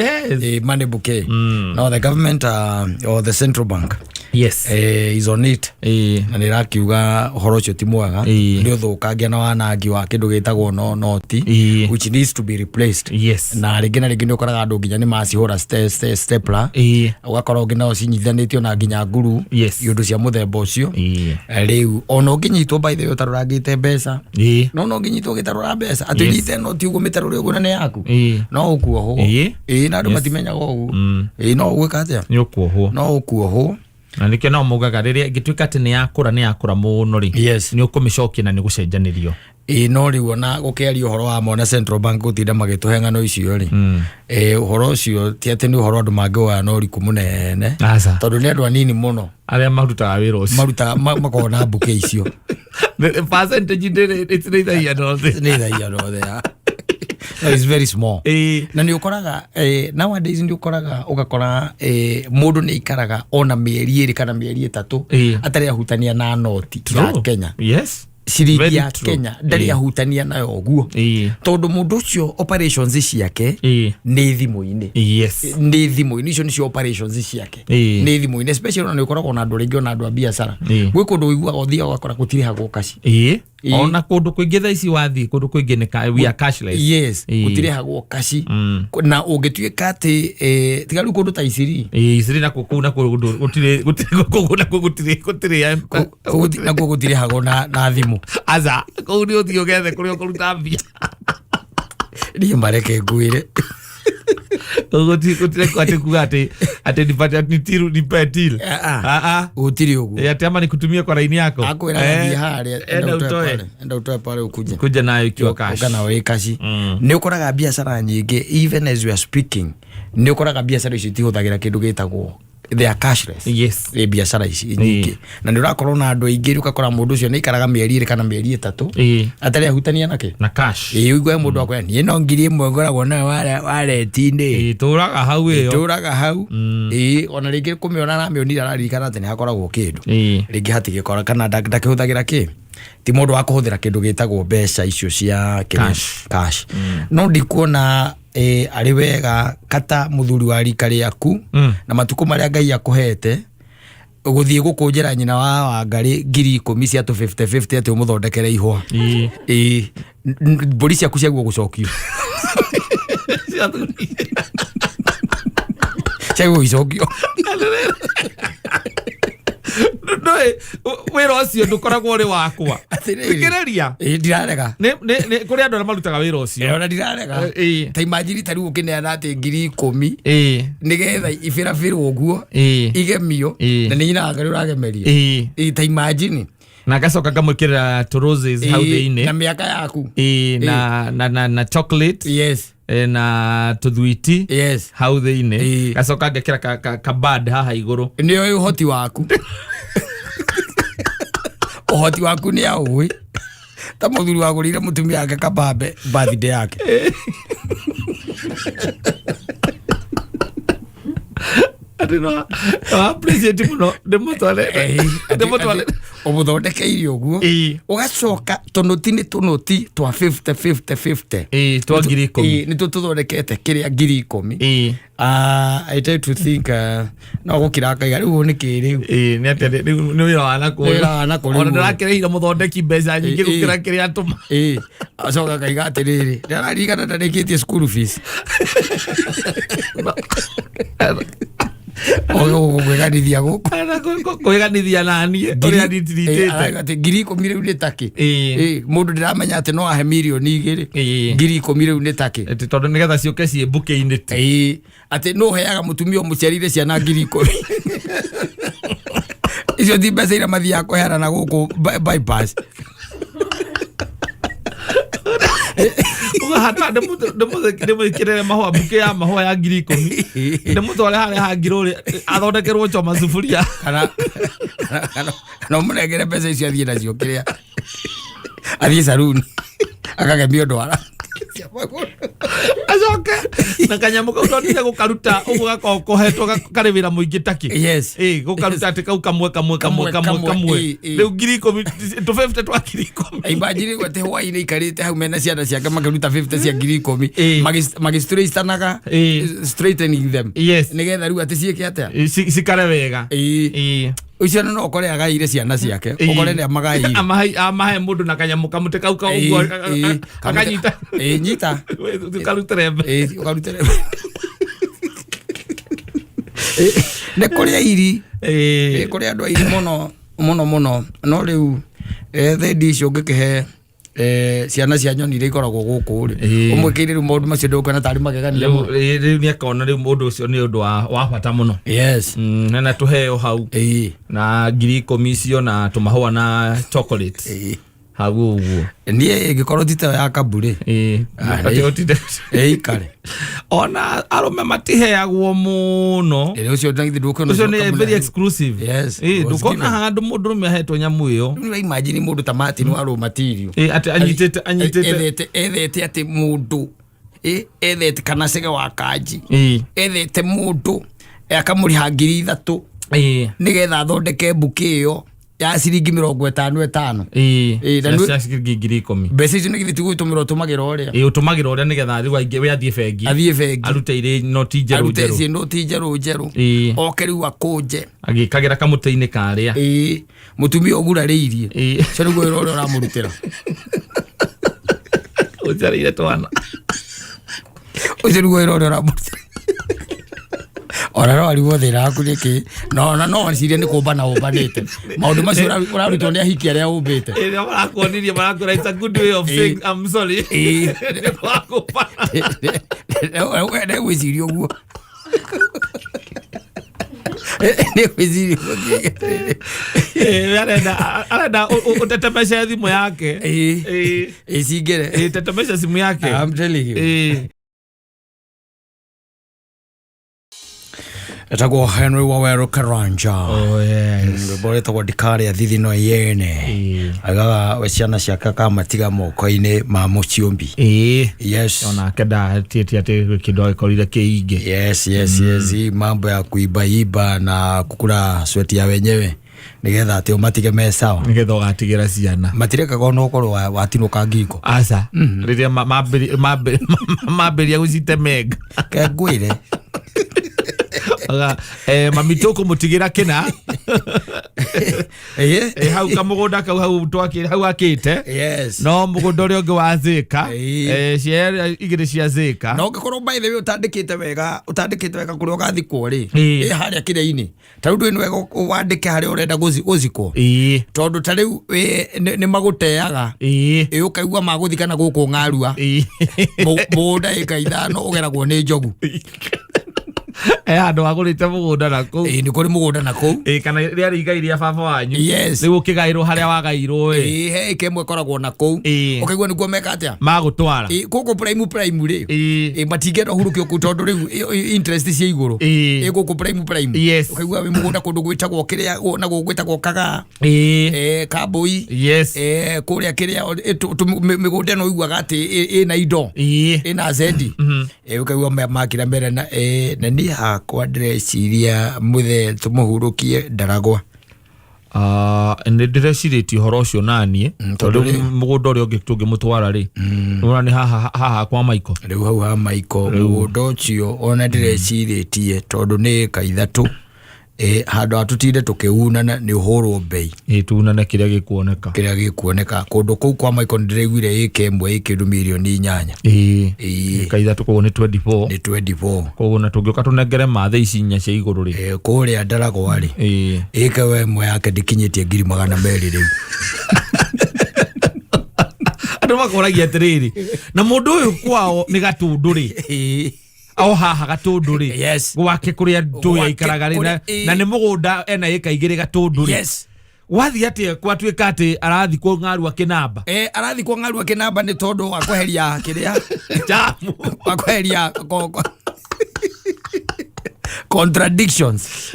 Money bouquet. Now the government or the central bank is on it na nä rakiuga å horo å cio ti mwega, nä å thå kangia na wanangi wa kä ndå gä tagwo no noti, which needs to be replaced. Na rĩngĩ na rĩngĩ nĩ ũkoraga andũ nginya nĩ macihũra stapler, ũgakora ũngĩ nao cinyitithanĩtio na nginya nguru, iũndũ cia mũthemba ũcio. Rĩu ona ũngĩnyitwo, by the way, ũtarũrangĩte mbeca, no ũngĩnyitwo ũgĩtarũra mbeca atĩ ũnyite noti ũguo mĩtarũre ũguo na nĩ yaku, no ũkuohwo. Ĩĩ, na andũ matimenyaga ũguo. Ĩĩ, no ũgwĩka atĩa? Nĩ ũkuohwo. No ũkuohwo. Na nĩkĩo nao maugaga rĩrĩa ĩngĩtuĩka atĩ nĩ yakũra, nĩ yakũra mũno rĩ, nĩ ũkũmĩcokia na nĩ gũcenjanĩrio. Ĩĩ, no rĩu ona gũkĩaria ũhoro wa mona central bank gũtinda magĩtũhe ng'ano icio rĩ, ũhoro ũcio ti atĩ nĩ ũhoro andũ mangĩwoya na ũriku mũnene. Aca. Tondũ nĩ andũ anini mũno arĩa marutaga wĩra ũcio marutaga makoragwo na bouquet icio. The percentage ndĩrĩ, it's neither here nor there. Nĩ thaia nothe ya No, it's very small. Na nä å koraga nowadays nä å koraga å gakora må ndå nä aikaraga ona mä eri ä rä kana mä eri ä tatå atarä ahutania na noti ya Kenya. Ciringi Very ya true. Kenya ndarĩ ahutania nayo ũguo, tondũ mũndũ ũcio operations ciake nĩ thimũ-inĩ. Nĩ thimũ-inĩ, icio nĩcio operations ciake. Nĩ thimũ-inĩ, especially ona nĩ ũkoragwo na andũ rĩngĩ, ona andũ a biacara. Gwĩ kũndũ ũiguaga ũthiaga ũgakora gũtirĩhagwo cash. Ona kũndũ kũingĩ thaa ici wathiĩ kũndũ kũingĩ nĩ we are cashless. Gũtirĩhagwo cash. Na ũngĩtuĩka atĩ tiga rĩu kũndũ ta Isiri. Isiri nakuo kũu nakuo gũtirĩ gũtirĩ kũu nakuo gũtirĩ gũtirĩ Nakuo gũtirĩhagwo na thimũ. Aca, kũu nĩ ũthiĩ ũgethe kũrĩa ũkũruta mbia. Niĩ mareke ngwĩre. Kũu gũtirĩ gũtirĩ atĩ kuga atĩ atĩ nipate ni till nipe till. Ah, ah. Ah, ah. Gũtirĩ ũguo. Atĩ ama nikutumie kwa laini yako. Akwĩraga thiĩ harĩa, enda enda utoe utoe. pale, enda utoe pale ukuje. Kuja nayo ikiwa cash. Ũka nayo ĩ cash. Nĩ ũkoraga biacara nyingĩ, even as we are speaking, nĩ ũkoraga biacara icio itihũthagĩra kĩndũ gĩtagwo, they are cashless. Ĩ biacara ici nyingĩ, na nĩ ũrakorwo na andũ aingĩ, rĩu ũgakora mũndũ ũcio nĩ aikaraga mĩeri 2 kana mĩeri 3 atarĩ ahutania nakĩ. Na cash. Ĩ, ũigue mũndũ akwĩra, niĩ no 1000 ngoragwo nayo wareti-inĩ. Tũraga hau ĩyo. Tũraga hau. Ĩ, ona rĩngĩ kũmĩona aramĩonire, araririkana atĩ nĩ hakoragwo kĩndũ. Rĩngĩ hatigĩkora kana ndakĩhũthagĩra kĩ, ti mũndũ wa kũhũthĩra kĩndũ gĩtagwo mbeca icio cia kĩrĩa- Cash. Cash. No ndikuona arĩ wega kata mũthuri wa rika rĩaku na matukũ marĩa Ngai akũhete gũthiĩ gũkũnjĩra nyina wa Wangarĩ 10,000 cia tũ 50-50 atĩ ũmũthondekere ihũa. Ĩ, mbũri ciaku ciaguo gũcokio, ciaguo icokio. Ndũĩ wĩra ũcio ndũkoragwo ũrĩ wakwa. Atĩrĩrĩ. Thikĩrĩria. Ĩ, ndirarega. Nĩ kũrĩ andũ arĩa marutaga wĩra ũcio. Ona ndirarega. Ta imagine ta rĩu ũkĩneana atĩ 10,000 nĩgetha ibĩrabĩrwo ũguo, igemio, na nĩ nyina wa Ngai ũragemeria. Ĩ, ta imagine. Na ngacoka ngamwĩkĩrĩra tũ roses hau Ĩ, na thĩinĩ. mĩaka yaku. Na chocolate na tũthwiti hau thĩinĩ. Ngacoka ngekĩra ka bud haha igũrũ. Nĩ oĩ ũhoti waku, ũhoti waku nĩ aũĩ, ta mũthuri wagũrĩire mũtumia wake kabambe birthday yake. Atĩ no appreciate mũno ndĩmũtware ndĩmũtware. Ũmũthondekeire ũguo, ũgacoka tũnũti nĩ tũnũti twa 50 50 50. Ĩ, twa 10,000. Ĩ, nĩtũ tũthondekete kĩrĩa 10,000. Ah, I try to think, no gũkira akaiga rĩu nĩ kĩ rĩu. Ĩ, nĩ atĩa rĩu nĩ wĩra wa nakũ. Nĩ wĩra wa nakũ rĩu. Ona ndĩrakĩrĩhire mũthondeki mbeca nyingĩ gũkĩra kĩrĩa atũma. Ĩ, acoka akaiga atĩrĩrĩ, ndĩraririkana ndarĩkĩtie school fees gũkwĩganithia gũkũ. Kwĩganithia naniĩ ũrĩa nditiritĩte. Atĩ 10,000 rĩu nĩ takĩ. Ĩ, mũndũ ndĩramenya atĩ no ahe 2 mirioni. 10,000 rĩu nĩ takĩ. Atĩ tondũ nĩgetha ciũke ciĩ bouquet-inĩ tu. Ĩ, atĩ no heaga mũtumia ũmũciarire ciana 10,000? Icio ti mbeca iria mathiaga kũheana na gũkũ bypass. Uga handũ haha ndĩmwĩkĩrĩre mahũa, bouquet ya mahũa ya 10,000, ndĩmũtware harĩa hangirũrĩ athondekerwo choma sufuria. Kana ũmũnengere mbeca icio athiĩ nacio kĩrĩa, athiĩ saruni akagemio ndwara cia magũrũ. Acoke na kanyamũ kau ndonire gũkaruta ũguo gakoragwo kohetwo karĩ wĩra mũingĩ takĩ. Ĩ, gũkaruta atĩ kau kamwe kamwe kamwe Kamwe, kamwe kamwe, kamwe. Ĩ. Rĩu 10,000, tũ 50 twa 10,000. Imagine gwete hwainĩ ikarĩte hau mena ciana ciake makĩruta 50 cia 10,000, magĩstraightanaga, straightening them, nĩgetha rĩu atĩ ciĩke atĩa? Ĩ, cikare wega. Ũcio no ũkore agaĩire ciana ciake, ũkore nĩ amagaĩire. Amahe mũndũ na kanyamũ kamũtĩ kau kau ũguo akanyita. Ĩ, nyita. Ũkarutĩre mbe. Ĩ, ũkarutĩre. Ĩ, nĩ kũrĩ airi. Ĩ, kũrĩ andũ airi mũno mũno mũno, no rĩu thendi icio ũngĩkĩhe ciana cia nyoni iria ikoragwo gũkũ rĩ, ũmwĩkĩire rĩu maũndũ macio ndũkuona tarĩ magegania Rĩu mũno. rĩu nĩ akona rĩu mũndũ ũcio nĩ ũndũ wa bata mũno. Na tũheo hau na 10,000 icio na tũmahũa na chocolate hau ũguo. Niĩ ĩngĩkorwo ti tayo ya kamburĩ. Ah, Atĩ ũtinde- ĩikare. Ona arũme matiheagwo mũno. Ĩrĩ ũcio na githĩ ndũkuona Ũcio nĩ kamũnehe? very exclusive. Yes, was Ndũkona given. handũ mũndũrũme ahetwo nyamũ ĩyo. Rĩu imagine mũndũ ta Martin wa raw material. Atĩ anyitĩte anyitĩte ethete atĩ mũndũ Ethete kana cege wa kanji. Ĩĩ. Ethete mũndũ akamũrĩha 3,000 nĩgetha athondeke mbuki ĩyo ya ciringi 50 50. Ĩĩ. Ĩĩ, na Cia ciringi 10,000. Mbeca icio nĩ githĩ ti gwĩtũmĩra ũtũmagĩra ũrĩa? Ĩĩ, ũtũmagĩra ũrĩa nĩgetha rĩu aingĩ we athiĩ bengi. Athiĩ bengi. Arute irĩ noti njerũ. Arute njerũ. ci noti njerũ njerũ. Oke rĩu akũnje. Agĩkagĩra kamũtĩ-inĩ karĩa. Ĩĩ, mũtumia ũgurarĩirie. Ũcio nĩguo wĩra ũrĩa ũramũrutĩra. Ũciarĩire twana. Ũcio nĩguo wĩra ũrĩa ũramũrutĩra, ona no arigwo thĩna waku nĩkĩ, no na no cirie nĩ kũmbana ũmbanĩte maũndũ macio ũrarutwo nĩ ahiki arĩa ũmbĩte. Ĩrĩa marakuonirie marakwĩra it's a good way of saying I'm sorry. Nĩ wakũmbana. Nĩgwĩciria ũguo, nĩgwĩciria ũguo. Ĩĩ, arenda ũtetemece thimũ yake. Ĩĩ. Ĩcingĩre. Ĩĩ, tetemesha simu yake. I'm telling you. Etagwo Henry Waweru Karanja. Oh yes. Rwĩmbo rwĩtagwo ndikarĩa thithino yene. Agaga we ciana ciake akamatiga moko-inĩ ma mũciũmbi. Yes. Onake ndatiĩtie atĩ kĩndũ agĩkorire kĩingĩ. Yes, hii mambo ya kuibaiba na kukula sweti ya wenyewe nigetha atĩ ũmatige me sawa. Nĩgetha ũgatigĩra ciana. Matirekaga ona ũkorwo watinũka ngingo. Aca, rĩrĩa mambĩrĩria gũcitemenga. Ke ngwĩre. Aga, mami tũkũmũtigĩra kĩna. Hau kamũgũnda kau hau twakĩ hau akĩte. No mũgũnda ũrĩa ũngĩ wa zĩka. Ciea igĩrĩ cia zĩka. Na ũngĩkorwo by the way ũtandĩkĩte wega kũrĩa ũgathikwo rĩ, ĩ harĩa kĩrĩa-inĩ ta rĩu ndũĩ nĩ wega wandĩke harĩa ũrenda gũcikwo, tondũ ta rĩu nĩ magũteaga. Ĩ ũkaigua magũthikana gũkũ ng'arua. Mũgũnda ĩka 5 ũgeragwo nĩ njogu. Handũ wagũrĩte mũgũnda na kũu. Ĩ, nĩ kũrĩ mũgũnda na kũu. Ĩ, kana rĩarĩ igai rĩa baba wanyu. Rĩu ũkĩgaĩrwo harĩa wagairwo ĩ. Ĩ, he ĩka ĩmwe ĩkoragwo na kũu. Ũkaigua nĩguo meka atĩa. Magũtwara. Ĩ, gũkũ prime prime rĩ, ĩ, matingĩenda ũhurũkio kũu tondũ rĩu interest ciĩ igũrũ. Ĩ, gũkũ prime prime. Ũkaigua wĩ mũgũnda kũndũ gwĩtagwo kĩrĩa na gũkũ gwĩtagwo kagaa. Kambui. Kũrĩa kĩrĩa mĩgũnda ĩno ũiguaga atĩ ĩna indo, ĩna zendi. Ũkaigua makira mbere na na niĩ hakwa ndĩreciria mũthee tũmũhurũkie ndaragwa. Ah, nĩ ndĩrecirĩtie ũhoro ũcio naniĩ tondũ Tondũ rĩ- mũgũnda ũrĩa ũngĩ tũngĩmũtwara rĩ, nĩwona nĩ haha kwa Maiko. Rĩu hau ha Maiko mũgũnda ũcio ona ndĩrecirĩtie tondũ nĩ ĩka 3, handũ ha tũtinde tũkĩunana nĩ ũhũrwo mbei. Ĩ, tunane kĩrĩa gĩkuoneka. Kĩrĩa gĩkuoneka kũndũ kũu kwa Maiko nĩ ndĩraiguire ĩka ĩmwe ĩ kĩndũ mirioni 8. Ĩka 3 koguo nĩ 24. Nĩ 24. Koguo na tũngĩũka tũnengere mathe ici inya cia igũrũ rĩ. Kũrĩa ndaragwa rĩ, ĩka we ĩmwe yake ndĩkinyĩtie 200,000 rĩu. Andũ makoragia atĩrĩrĩ, na mũndũ ũyũ kwao nĩ Gatũndũ rĩ, o haha Gatũndũ rĩ, gwake kũrĩa ndũĩ Gwake aikaraga rĩ, kũrĩa- na nĩ mũgũnda ena ĩka 2 Gatũndũ rĩ, wathiĩ atĩa gwatuĩka atĩ arathikwo ng'arua kĩnamba? Arathikwo ng'arua kĩnamba nĩ tondũ wa kweheria kĩrĩa jamu. Wa kweheria contradictions.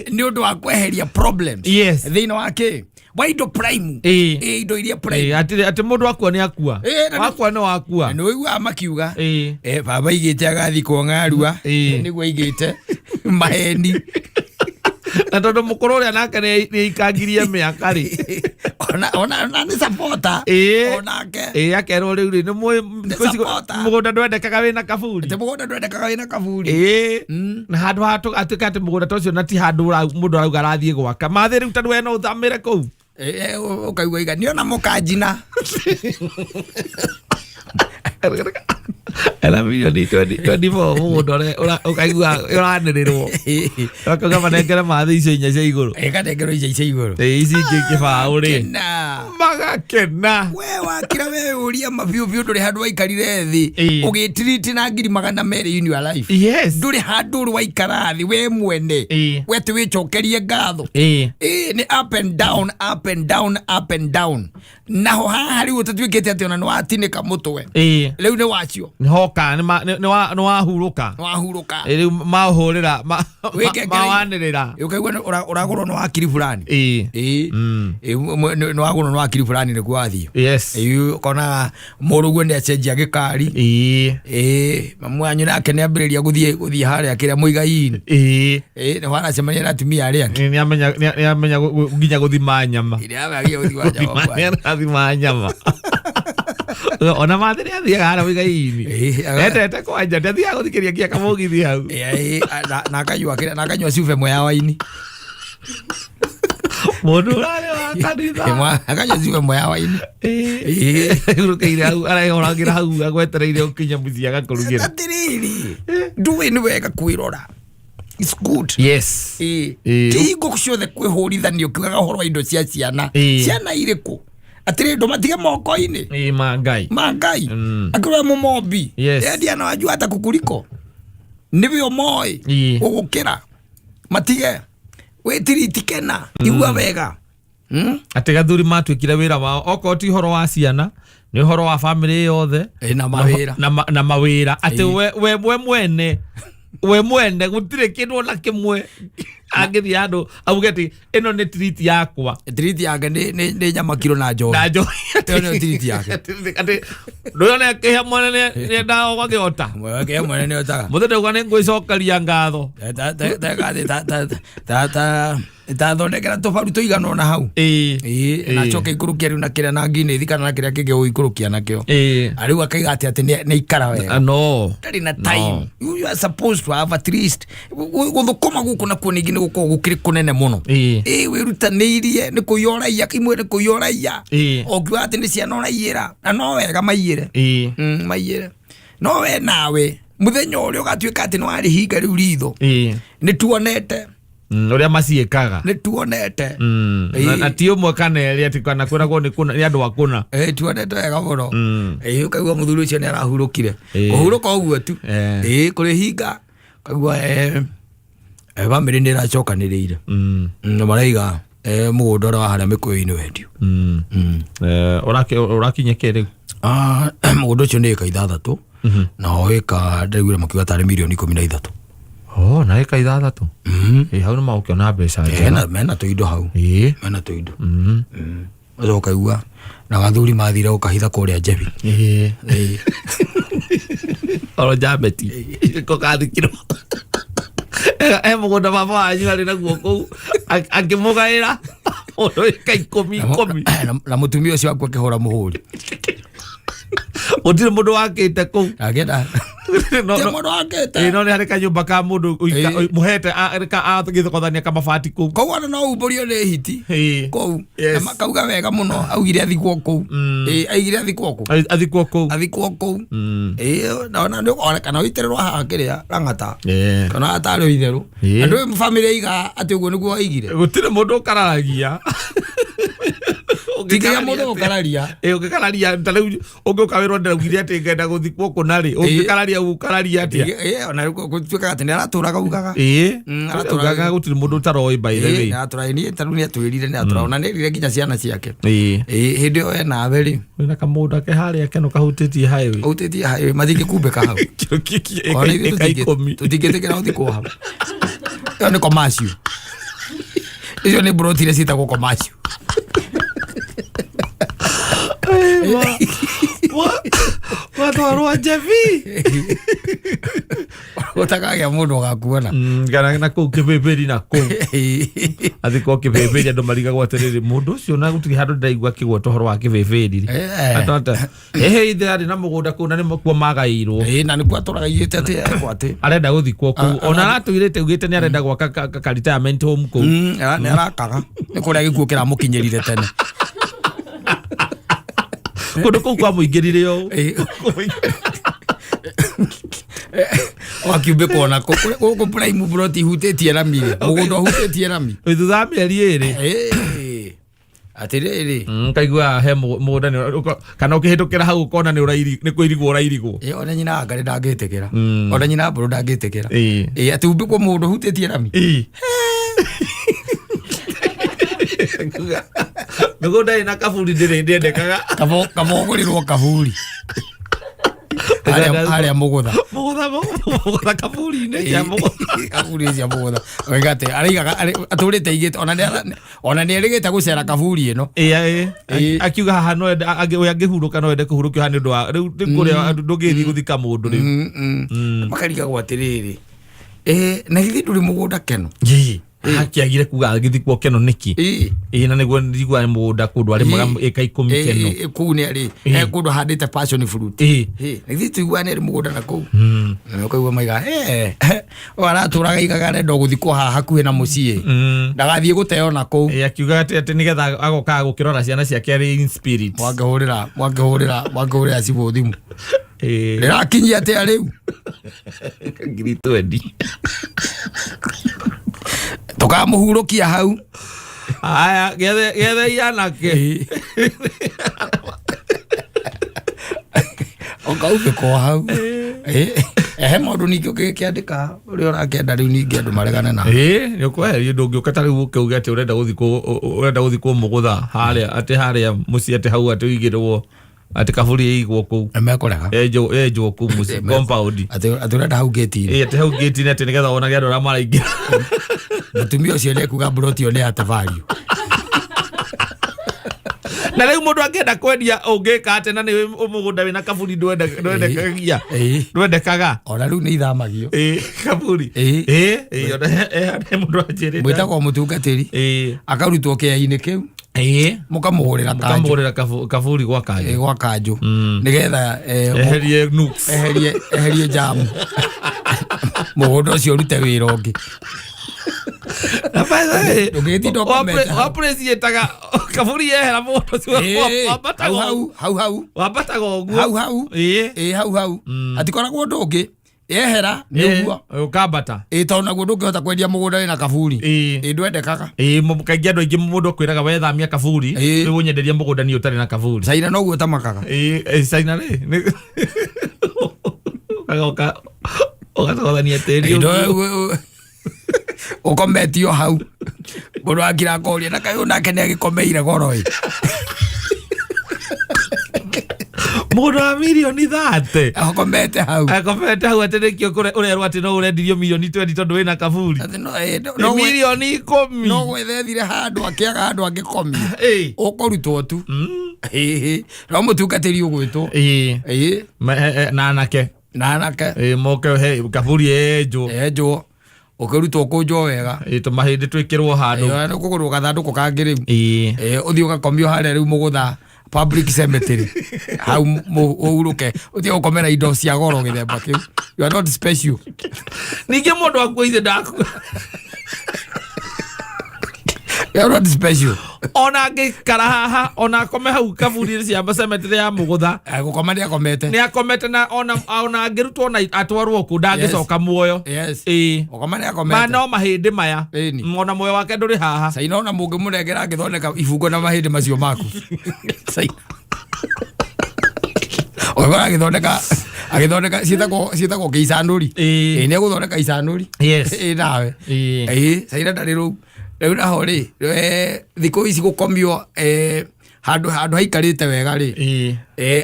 Nĩ ũndũ wa kweheria problems thĩinĩ wa kĩ wa indo prime. Indo iria prime. Atĩ mũndũ akua nĩ akua. Wakua nĩ wakua. Nĩ ũiguaga makiuga, baba aigĩte agathikwo ng'arua. Nĩguo aigĩte maheni. Na tondũ mũkũrũ ũrĩa nake nĩ aikangirie mĩaka rĩ, Ona nĩ supporter. Onake. Ĩ, akerwo rĩu rĩ nĩ mũĩ Nĩ supporter. mũgũnda ndwendekaga wĩna kaburi. Atĩ mũgũnda ndwendekaga wĩna kaburi. Na handũ ha atuĩka atĩ mũgũnda ta ũcio na ti handũ mũndũ arauga arathiĩ gwaka mathĩ rĩu tondũ we no ũthamĩre kũu. Ũkaigua iga niona mũkanjina. Ena mirioni 24 mũgũnda ũrĩa ũkaigua ũranĩrĩrwo akauga manengere mathĩ icio inya cia igũrũ. Ĩkanengerwo ica icia igũrũ. Ici ingĩ kĩbaũ rĩ, Kena. magakena. We wakira we ũria mabiũ biũ ndũrĩ handũ waikarire thĩ ũgĩtiriti na 200,000 in your life. Ndũrĩ handũ ũrĩ waikara thĩ we mwene we atĩ wĩcokerie ngatho. Ĩ, nĩ up and down, up and down, up and down. Naho haha rĩu ũtatuĩkĩte atĩ ona nĩ watinĩka mũtwe. Ĩĩ. Rĩu nĩ wacio. Nĩ hoka, nĩ wahurũka. Nĩ wahurũka. Ĩ, rĩu maũhũrĩra, Wĩkengere- mawanĩrĩra. Ũkaigua nĩ ũragũrwo nĩ wakiri fulani. Ĩĩ. Ĩĩ. Ĩĩ, nĩ wagũrwo nĩ wakiri fulani nĩguo wathiĩ. Yes. Ĩĩ, ũkona mũrũguo nĩ acenjia gĩkari. Ĩĩ. Ĩĩ, mamu wanyu nake nĩ ambĩrĩria gũthiĩ harĩa kĩrĩa mũigai-inĩ. Ĩĩ. Ĩĩ, nĩ waracemania na atumia arĩa angĩ. Nĩ amenya, nĩ amenya nginya gũthima nyama. Ĩrĩa amenya gũthima nyama. Nĩ arathima nyama. Ona mathĩ nĩ athiaga harĩa mũigai-inĩ. Ĩĩ, Endete kwanja, nĩ athiaga gũthikĩria nginya kamũgithi hau. Ĩĩ, na akanyua kĩrĩa, na akanyua cuba ĩmwe ya waini. Mũndũ ũrarĩ wa kanitha. Ĩmwe, akanyua cuba ĩmwe ya waini. Ĩĩ. Aihũrũkĩire hau, arehoragĩra hau agwetereire ũkinye mũciĩ agakũrugĩra. Atĩrĩrĩ, ndũĩ nĩ wega kwĩrora. It's good. Yes. Ĩĩ. Ĩĩ. Ti hingo ciothe kwĩhũrithanio ũkiugaga ũhoro wa indo cia ciana. Ĩĩ. Ciana irĩkũ? Atĩrĩ, ndũmatige moko-inĩ. Ĩĩ, ma Ngai. Ma Ngai. Akĩrora mũmombi. Yes. Endia na wajua hata kukuliko. Nĩwe ũmoĩ. Ĩĩ. Gũgũkĩra. Matige. Wĩtiriti kena. Igua wega. Atĩ gathuri matuĩkire wĩra wao okorwo ti ũhoro wa ciana nĩ ũhoro wa bamĩrĩ yothe. Ĩ, na mawĩra. Na mawĩra. Atĩ Ĩ. we mwene gũtirĩ kĩndũ ona kĩmwe angĩthiĩ handũ auge atĩ ĩno nĩ treat yakwa. Treat yake nĩ nyama kiro na njohi. Na njohi. Ĩyo nĩyo treat yake. Atĩ ndũyona akĩhe mwene nĩ endaga ũgakĩhota. Mwene akĩhe mwene nĩ otaga. Mũthenya ũguo nĩ ngwĩcokeria ngatho. Ta thondekera tũbaru tũigana ona hau. Ĩĩ. Ĩĩ, na acoke ikũrũkia rĩu na kĩrĩa na nginĩthi kana na kĩrĩa kĩngĩ ũgũikũrũkia nakĩo. Ĩĩ. Na rĩu akaiga atĩ nĩ aikara wega. No. Ndarĩ na time. You are supposed to have at least gũthũkũma gũkũ nakuo ningĩ nĩ gũkoragwo gũkĩrĩ kũnene mũno. Ĩĩ. Ĩĩ, wĩrutanĩirie nĩ kũiya ũraiya, imwe nĩ kũiya ũraiya. Ĩĩ. Ũngiuga atĩ nĩ ciana ũraiyĩra, na no wega maiyĩre. Ĩĩ. Maiyĩre. No we nawe mũthenya ũrĩa ũgatuĩka atĩ nĩ warĩhinga rĩu ritho. Ĩĩ. Nĩ tuonete. Ũrĩa maciĩkaga. Nĩ tuonete. Ĩĩ. Na ti ũmwe kana erĩ atĩ kana kwĩragwo nĩ kũna, nĩ andũ a kũna. Ĩĩ, tuonete wega mũno. Ĩĩ, ũkaigua mũthuri ũcio nĩ arahurũkire. Ĩĩ. Kũhurũka ũguo tu. Ĩĩ. Ĩĩ, kũrĩhinga. Ũkaigua, bamĩrĩ nĩ ĩracokanĩrĩire. Na maraiga, mũgũnda ũrĩa wa harĩa mĩkũyũ-inĩ wendio. Ũrakinya kĩ rĩu? Mũgũnda ũcio nĩ ĩka ithathatũ. Na o ĩka ndaiguire makiuga tarĩ mirioni ikũmi na ithatũ. Oh, na ĩka ithathatũ? Ĩĩ, hau nĩ magũkĩona mbeca njega. Mena tũindo hau. Ĩĩ. Mena tũindo. Ũcoka ũkaigua na gathuri mathire gũkahitha kũrĩa Njebi. Ĩĩ. Ĩĩ. Oro Njambeti. Ko gathikirwo. Mũgũnda baba wanyu arĩ naguo kũu, akĩmũgaĩra mũndũ ĩka ikũmi, ikũmi. Na mũtumia ũcio waku akĩhũra mũhũri. Gũtirĩ mũndũ wakĩte kũu. Agĩenda. No, Ti no. mũndũ wakĩte. Ĩĩ, no nĩ harĩ kanyũmba ka mũndũ Ĩĩ. mũhete, agĩthokothania kamabati kũu. Kũu ona no umbũrio nĩ hiti. Ĩĩ. Kũu. Yes. Na makauga wega mũno, augire athikwo kũu. Ĩĩ, augire athikwo kũu. Athikwo kũu. Athikwo kũu. Ĩĩ, na ona nĩ ona kana ũitĩrĩrwo haha kĩrĩa, Lang'ata. Ĩĩ. Kana atarĩ itherũ. Ĩĩ. Andũ ĩ bamĩrĩ aiga atĩ ũguo nĩguo aigire. Gũtirĩ mũndũ ũkararagia. Ti nginya mũndũ ũkararia. Ĩĩ, ũngĩkararia, ta rĩu ũngĩũka wĩrwo ndĩraugire atĩ ngenda gũthikwo kũna rĩ, ũngĩkararia ũkararia atĩa? Ĩĩ, ĩĩ, ona rĩu gũtuĩkaga atĩ nĩ aratũraga ugaga. Ĩĩ. Aratũraga. Ugaga gũtirĩ mũndũ ũtaroĩ, by the Ĩĩ, way. nĩ aratũraga. Niĩ ta rĩu nĩ atwĩrire nĩ atũraga. Ona nĩ erire nginya ciana ciake. Ĩĩ. Ĩĩ, hĩndĩ ĩyo enawe rĩ. Wĩna kamũgũnda ke harĩa keno kahutĩtie highway. Kahutĩtie highway, matingĩkumbĩka hau. Kĩro kĩngĩ Ona ithuĩ ĩka ikũmi. tũtingĩtĩkĩra gũthikwo hau. Ĩyo nĩ commercial. Icio nĩ mburoti iria ciĩtagwo commercial. Watwarwo Njebi. Gũtakagĩa mũndũ ũgakuona. Kana na kũu kĩbĩbĩri na kũu. Athikwo kĩbĩbĩri andũ marigagwo atĩrĩrĩ, mũndũ ũcio na gũtirĩ handũ ndĩraigua akĩgweta ũhoro wa kĩbĩbĩri. Atata, ehe, ithe arĩ na mũgũnda kũu na nĩkuo magaĩirwo. Ĩĩ, na nĩkuo atũraga aigĩte atĩ ekwo atĩ. Arenda gũthikwo kũu. Ona aratũirĩte augĩte nĩ arenda gwaka ka retirement home kũu. Nĩ arakaga. Nĩ kũrĩa gĩkuũ kĩramũkinyĩrire tene. Kũndũ kũu kwamũingĩrire ũũ. Ĩĩ. Wakiumbĩkwo nako. Gũkũ prime plot ihutĩtie rami. Mũgũnda ũhutĩtie rami. Thutha wa mĩeri ĩrĩ. Ĩĩ. Atĩrĩrĩ. Kaigua he mũgũnda nĩ kana ũkĩhĩtũkĩra hau ũkona nĩ nĩ kũirigwo ũrairigwo. Ĩĩ, ona nyina wa Ngarĩ ndangĩtĩkĩra. Ona nyina wa Mbũrũ ndangĩtĩkĩra. Ĩĩ. Ĩĩ, atĩ umbĩkwo mũgũnda ũhutĩtie rami. Ĩĩ. Mĩgũnda ĩna kaburi ndĩrĩ ndĩendekaga. Kaba ũgũrĩrwo kaburi harĩa Mũgũtha. Mũgũtha kaburi-inĩ kĩa Mũgũtha. Kaburi cia Mũgũtha. Oiga atĩ araigaga atũrĩte aigĩte ona nĩ erĩgĩte gũcera kaburi ĩno. Ĩĩ, ĩĩ. Akiuga haha no ende we angĩhurũka no ende kũhurũkio haha nĩ ũndũ wa rĩu rĩu kũrĩa ndũngĩthiĩ gũthika mũndũ rĩu. Makarigagwo atĩrĩrĩ, na githĩ ndũrĩ mũgũnda Keno? Ĩĩ. Hakĩagire kuga agĩthikwo Keno nĩkĩ? Ĩĩ. Ĩĩ, na nĩguo njiguaga mũgũnda kũndũ arĩmaga ĩka 10 Keno. Ĩĩ, kũu nĩ arĩ he kũndũ ahandĩte passion fruit. Ĩĩ. Ĩĩ, na githĩ tũiguaga nĩ arĩ mũgũnda na kũu. Na ũkaigua maiga, ũyũ aratũraga aigaga arenda gũthikwo haha hakuhĩ na mũciĩ. Ndagathiĩ gũteo na kũu. Ĩĩ, akiuga atĩ nĩgetha agokaga gũkĩrora ciana ciake arĩ in spirit. Mwangĩhũrĩra cibũ thimũ. Ĩĩ. Rĩrakinyia atĩa rĩu? 20,000. Tũkamũhurũkia hau. Aya, gethe anake. Ũkaubĩkwo hau. He maũndũ ningĩ ũngĩgĩkĩandĩka ũrĩa ũrakĩenda rĩu ningĩ andũ maregane na. Ĩĩ, nĩ ũkweheria ndũngĩũka ta rĩu ũke uge atĩ ũrenda gũthikwo Mũgũtha harĩa atĩ harĩa mũciĩ atĩ hau atĩ ũigĩrwo atĩ kaburi ĩigwo kũu. Nĩmekũrega. Enjwo kũu mũciĩ compound. Atĩ ũrenda hau gate-inĩ. Ĩĩ, atĩ hau gate-inĩ atĩ nĩgetha wonage andũ arĩa maraingĩra. Mũtumia ũcio nĩekuga mburoti ĩyo nĩ ya value. Na rĩu mũndũ angĩenda kwendia ũngĩka atĩa na nĩ mũgũnda wĩna kaburi ndwendekagia. Ndwendekaga. Ona rĩu nĩ ithamagio. Ĩĩ, kaburi. Ĩĩ. Ĩĩ, ĩĩ, ona he mũndũ anjĩrĩte. Mwĩtagwo mũtungatĩri. Ĩĩ. Akarutwo kĩea-inĩ kĩu. Ĩĩ. Mũkamũgũrĩra kanjũ. Mũkamũgũrĩra kaburi gwa kanjũ. Ĩĩ, gwa kanjũ. Nĩgetha, Eherie nooks. Eherie jamu. Mũgũnda ũcio ũrute wĩra ũngĩ. Na by the way, Ndũngĩtinda ũkomete hau. appreciate-aga kaburi yehera mũgũnda ũcio Ĩĩ, wambataga hau, hau, hau. Wambataga ũguo. Hau, hau. Ĩĩ. Ĩĩ, hau, hau. Hatikoragwo ũndũ ũngĩ. Yehera, nĩ Ĩĩ, ũguo. ũkambata. Ĩĩ, tondũ naguo ndũngĩhota kwendia mũgũnda wĩna kaburi. Ĩĩ. Ĩĩ, ndwendekaga. Ĩĩ, kaingĩ andũ aingĩ mũndũ akwĩraga wethamia kaburi, Ĩĩ. rĩu ũnyenderie mũgũnda niĩ ũtarĩ na kaburi. Caina noguo ũtamakaga. Ĩĩ, Caina rĩ, nĩ- ũgacoka ũgacogothania tĩri Ĩĩ, ũguo. Ũkometio hau. Mũndũ akira akoria, na kaĩ ũyũ nake nĩ agĩkomeire goro ĩ. Mũgũnda wa mirioni 30. Akomete hau. Akomete hau atĩ nĩkĩo ũrerwo atĩ no ũrendirio mirioni 20 tondũ wĩna kaburi. Atĩ no, ĩ, no, Nĩ no gwe- mirioni 10. no gwethethire handũ akĩaga handũ angĩkomia. Ĩ. Ũkũrutwo tu. Ĩ, no mũtungatĩri ũgwĩtwo. Ĩ. Ĩ. Na anake. Na anake. Ĩ, moke he kaburi enjwo. Enjwo. Ũkĩrutwo kũnjwo wega. Ĩ, tũmahĩndĩ twĩkĩrwo handũ. Ĩ, nĩ ũkũgũrwo gathandũkũ kangĩ rĩu. Ĩ. Ĩ, ũthiĩ ũgakomio harĩa rĩu Mũgũtha public cemetery. Hau ũhurũke. Ũtige gũkomera indo cia goro gĩthemba kĩu. You are not special. Ningĩ mũndũ akua ithe ndakua. You are not special. Ona angĩikara haha, ona akome hau kaburi cia cemetery ya Mũgũtha. Gũkoma nĩ akomete. Nĩ akomete na ona angĩrutwo na atwarwo kũ, ndangĩcoka muoyo. Yes. Ĩĩ. Gũkoma nĩ akomete. Ma no mahĩndĩ maya. Ĩni. Ona muoyo wake ndũrĩ haha. Caina ona mũngĩmũnengera angĩthondeka ibungo na mahĩndĩ macio maku. Caina. Ũgakora agĩthondeka ciĩtagwo kĩicanũri. Ĩĩ. Ĩĩ, nĩ egũthondeka icanũri. Yes. Ĩĩ, nawe. Ĩĩ. Ĩĩ, Caina ndarĩ rũu. Rĩu naho rĩ, thikũ ici gũkomio, handũ haikarĩte wega rĩ. Ĩĩ.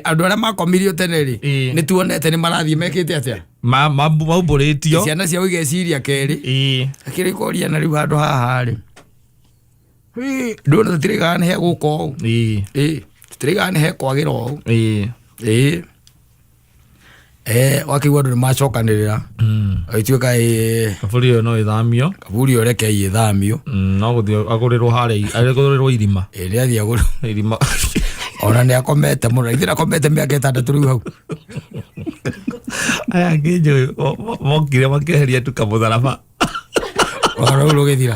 Andũ arĩa makomirio tene rĩ, Ĩĩ. nĩ tuonete nĩ marathiĩ mekĩte atĩa? Maumbũrĩtio. Ciana ciao igeciria kerĩ. Ĩĩ. Akĩrĩ koria na rĩu handũ haha rĩ. Ĩĩ, ndũrona tũtirĩigaga nĩ he gũka ũũ. Ĩĩ. Ĩĩ, tũtirĩigaga nĩ he kwagĩra ũũ. Ĩĩ. Ĩĩ. Wakĩigua andũ nĩ macokanĩrĩra. Agĩtuĩka, Kaburi ĩyo no ĩthamio. Kaburi ĩyo reke ĩthamio. No gũthiĩ agũrĩrwo harĩa, agũrĩrwo irima. Ĩĩ, nĩ athiĩ agũrĩrwo. Irima. Ona nĩ akomete mũno. Ithuĩ ndakomete mĩaka 6 rĩu hau. Aya angĩ njũĩ, mokire makĩeheria tu kamũtharaba. Ũhoro rũu rũgĩthira.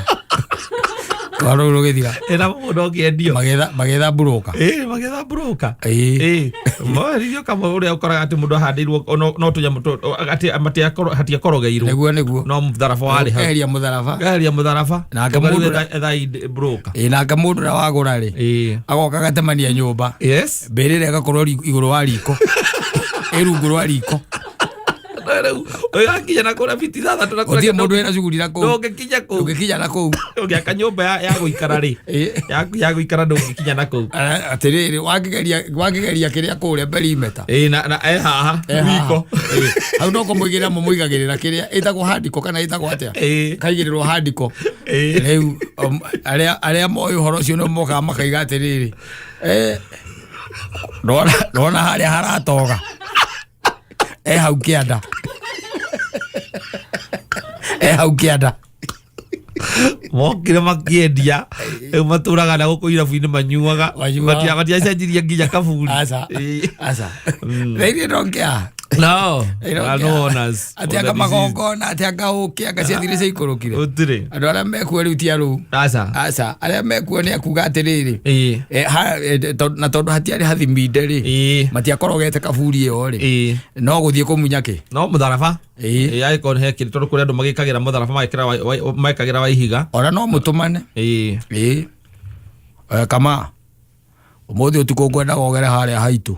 Ũhoro rũu rũgĩthira. Ĩna mũgũnda ũkĩendio. Magetha mburũka. Ĩĩ, magetha mburũka. Ĩĩ. Ĩĩ. Moeririo kamwe ũrĩa ũkoraga atĩ mũndũ ahandĩirwo, no tũnyamũ tũ, atĩ matiakorogeirwo. Nĩguo, nĩguo. No mũtharaba warĩ hau. Eheria mũtharaba. Eheria mũtharaba. Nake Ũkarĩu mũndũ etha mburũka. Ĩĩ, nake mũndũ ũrĩa wagũra rĩ. Ĩĩ. Agoka agatemania nyũmba. Yes. Mbĩrĩra ĩgakorwo igũrũ wa riko. Ĩ rungu rwa riko. Rĩu ũgakinya na kũrĩa biti ithathatũ na kũrĩa Gũtirĩ mũndũ wĩna cuguri na kũu. Ndũngĩkinya kũu. Ndũngĩkinya na kũu. Ũngĩaka nyũmba ya gũikara rĩ, ya gũikara ndũngĩkinya na kũu. Atĩrĩrĩ, wangĩgeria kĩrĩa kũrĩa perimeter. Ĩĩ, na e haha Eh, haha. wiko. Ĩĩ, hau no kũmũigĩrĩra mũmũigagĩrĩra kĩrĩa ĩtagwo handiko kana ĩtagwo atĩa? Kaigĩrĩrwo handiko. Rĩu arĩa moĩ ũhoro ũcio nĩo mokaga makaiga atĩrĩrĩ, ndona harĩa haratoga e hau kĩanda, e hau kĩanda. Mokire makiendia, rĩu matũraga na gũkũ irabu-inĩ manyuaga. Manyuaga. Matiacenjirie nginya kaburi. Aca. Aca. They don't care. No, They don't there are care. no owners Atĩ of the anga disease. magongona, atĩ anga ũkĩ, anga ciathire ciaikũrũkire. Gũtirĩ. Andũ arĩa mekuo rĩu ti arũu. Aca. Aca, arĩa mekuo nĩ akuga atĩrĩrĩ, na tondũ hatiarĩ hathiminde rĩ, matiakorogete kaburi ĩyo rĩ, no gũthiĩ kũmunya kĩ? No mũtharaba. Ĩĩ, angĩkorwo nĩ hekĩrĩ, tondũ kũrĩ andũ magĩkagĩra mũtharaba, mekagĩra wa ihiga. Ona no mũtũmane. Ĩĩ. Kama ũmũthĩ ũtukũ ngwendaga ũgere harĩa haitũ.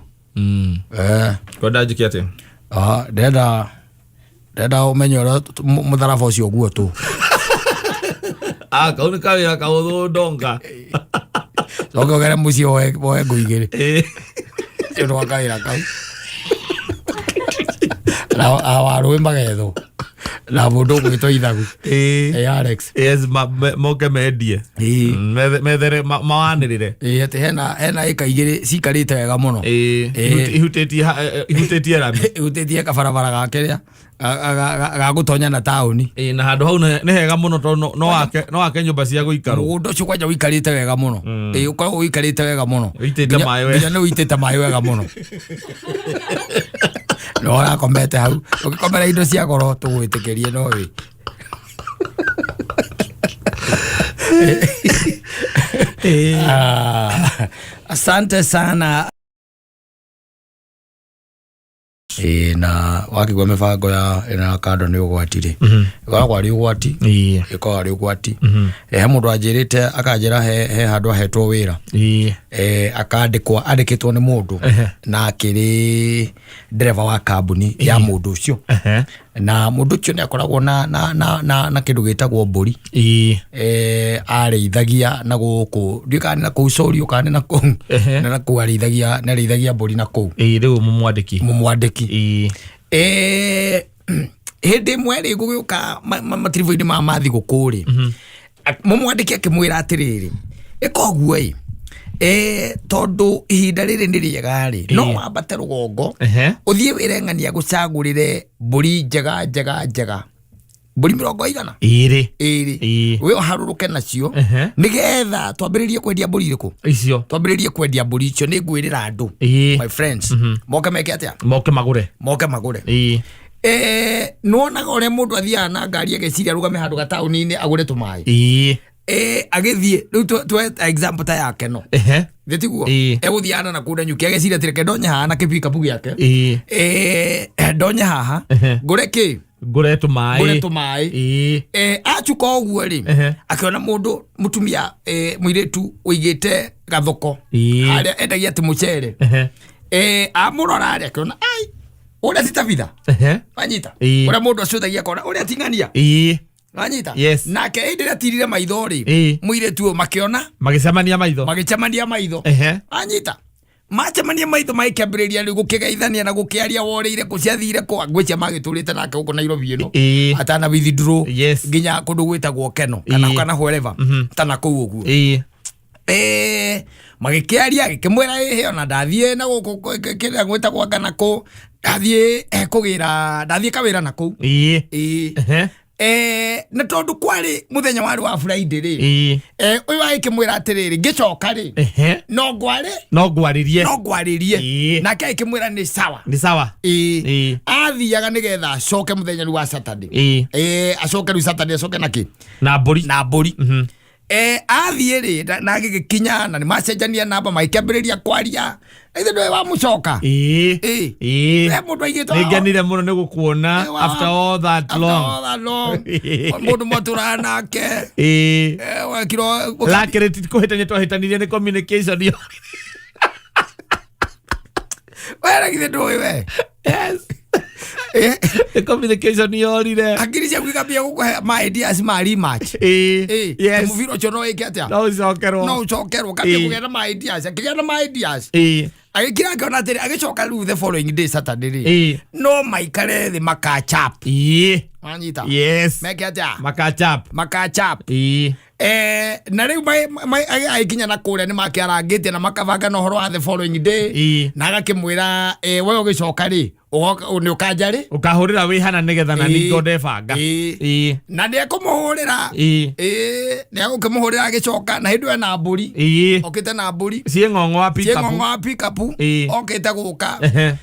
Kwenda njĩke atĩa? Aha, ndenda ũmenye ũrĩa mũtharaba ũcio ũguo tu. Ah, kau nĩ kawĩra kahũthũ ndonga. Coke ũgere mũciĩ woe ngũ igĩrĩ. Nĩ ũndũ wa kawĩra kau. Na warũĩ magethwo. Na mũndũ ũgwĩtwo ithagu. Alex. Yes, moke mendie. Methere, mawanĩrĩre. Atĩ hena ĩka igĩrĩ cikarĩte wega mũno. Ihutĩtie rami. Ihutĩtie kabarabara ga kĩrĩa, ga gũtonya na taũni. Na handũ hau nĩ hega mũno tondũ no wake nyũmba cia gũikarwo. Mũgũnda ũcio kwanja ũikarĩte wega mũno. Ũkoragwo ũikarĩte wega mũno. Ũitĩte maĩ wega. Nginya nĩ ũitĩte maĩ wega mũno. No ũrakomete hau. Ũgĩkomera indo cia goro tũgwĩtĩkĩrie no wĩ. Asante sana. Na wakigua mĩbango ya ĩno ya kando nĩ ũgwati rĩ. Ĩkoragwo arĩ ũgwati. Ĩkoragwo arĩ ũgwati. He mũndũ anjĩrĩte akanjĩra he handũ ahetwo wĩra. Akandĩkwo, andĩkĩtwo nĩ mũndũ. Na akĩrĩ ndereba wa kambuni ya mũndũ ũcio. Na mũndũ ũcio nĩ akoragwo na kĩndũ gĩtagwo mbũri. Arĩithagia na gũkũ. Ndiũĩ kana nĩ na kũu Sũriũ kana nĩ na kũu. Na na kũu nĩ arĩithagia mbũri na kũu. Rĩu mũmwandĩki. Mũmwandĩki. Hĩndĩ ĩmwe rĩ gũgĩũka matiribũ-inĩ ma thigũkũ rĩ. Mũmwandĩki akĩmwĩra atĩrĩrĩ, ĩka ũguo ĩ. Tondũ ihinda rĩrĩ nĩ rĩega rĩ, no wambate rũgongo, ũthiĩ wĩre ng'ania gũcagũrĩre mbũri njega, njega, njega. Mbũri mĩrongo igana? Ĩrĩ. Ĩrĩ. We ũharũrũke nacio, nĩgetha twambĩrĩrie kwendia mbũri irĩkũ? Icio. Twambĩrĩrie kwendia mbũri icio, nĩ ngwĩrĩra andũ. My friends. Moke meke atĩa? Moke magũre. Moke magũre. Nĩwonaga ũrĩa mũndũ athiaga na ngari ageciria arũgame handũ gataũni-inĩ agũre tũmaĩ. Agĩthiĩ, rĩu twe example ta yake no. Thĩ tiguo? Egũthiaga na kũu na nyuki, ageciria atĩ reke ndonye haha na kĩbikabu gĩake. Ndonye haha, ngũre kĩ? Ngũre tũmaĩ. Ngũre tũmaĩ. Acuka ũguo rĩ, akĩona mũndũ, mũtumia, mũirĩtu ũigĩte gathoko. Harĩa endagia atĩ mũcere. Amũrora rĩ, akĩona, ai, ũrĩa ti Tabitha. Wanyita? Ũrĩa mũndũ acũthagia akona, ũrĩa ti ng'ania. Wanyita? Nake hĩndĩ ĩrĩa atirire maitho rĩ, mũirĩtu ũyũ makĩona? Magĩcemania maitho. Magĩcemania maitho. Wanyita? Macemania maitho magĩkĩambĩrĩria rĩu gũkĩgeithania na gũkĩaria worĩire kũ ciathire kũ, ngwĩciria magĩtũrĩte nake gũkũ Nairobi ĩno. Atana withdraw nginya kũndũ gwĩtagwo Keno, kana wherever, tana kũu ũguo. Magĩkĩaria, agĩkĩmwĩra ĩhĩ, ona ndathiĩ na gũkũ kĩrĩa gwĩtagwo anga na kũ, ndathiĩ, kũgĩra, ndathiĩ kawĩra na kũu. Na tondũ kwarĩ mũthenya warĩ wa Friday rĩ, ũyũ agĩkĩmwĩra atĩrĩrĩ, ngĩcoka rĩ, no ngwarĩ? No ngwarĩrie. No ngwarĩrie. Nake agĩkĩmwĩra nĩ sawa. Nĩ sawa. Athiaga nĩgetha acoke mũthenya rĩu wa Saturday. Acoke rĩu Saturday, acoke na kĩ? Na mbũri. Na mbũri. Athiĩ rĩ, na agĩgĩkinya, na nĩ macenjania namba, magĩkĩambĩrĩria kwaria. Ithe ndũĩ wamũcoka? Mũndũ aigĩtwo Nĩ ngenire mũno nĩ gũkuona after all that After long. all that long. Mũndũ mwatũraga nake. Wekirwo Lakini ti kũhĩtania twahĩtanirie nĩ communication yo. We, na githĩ ndũĩ we? Yes. Nĩ communication yorire. Hakiri ciaku ikambia gũkũhe ma ideas ma rematch. Ĩĩ. Yes. Mũbira ũcio no wĩke atĩa? No ũcokerwo. No ũcokerwo, ũkambia Ĩĩ. kũgĩa na ma ideas, akĩgĩa na ma ideas. Ĩĩ. Agĩkira akĩona atĩrĩ, agĩcoka rĩu the following day Saturday rĩ, Ĩĩ. no maikare thĩ makachap. Ĩĩ. Wanyita? Yes. Meke atĩa? Makachap. Makachap. Ĩĩ. Na rĩu agĩkinya na kũrĩa nĩ makĩarangĩtie na makabanga na ũhoro wa the following day. Ĩĩ. Na agakĩmwĩra, we ũgĩcoka rĩ, nĩ ũkanja rĩ? Ũkahũrĩra wĩ hana nĩgetha na Ĩĩ. ningĩ ndebanga. Ĩĩ. Ĩĩ. Na nĩ ekũmũhũrĩra. Ĩĩ. Ĩĩ, nĩ egũkĩmũhũrĩra agĩcoka, na hĩndĩ ĩyo ena mbũri. Ĩĩ. Okĩte na mbũri. Ciĩ ng'ong'o wa pikapu. Ciĩ ng'ong'o wa pikapu. Ĩĩ. Okĩte gũka. Ehe.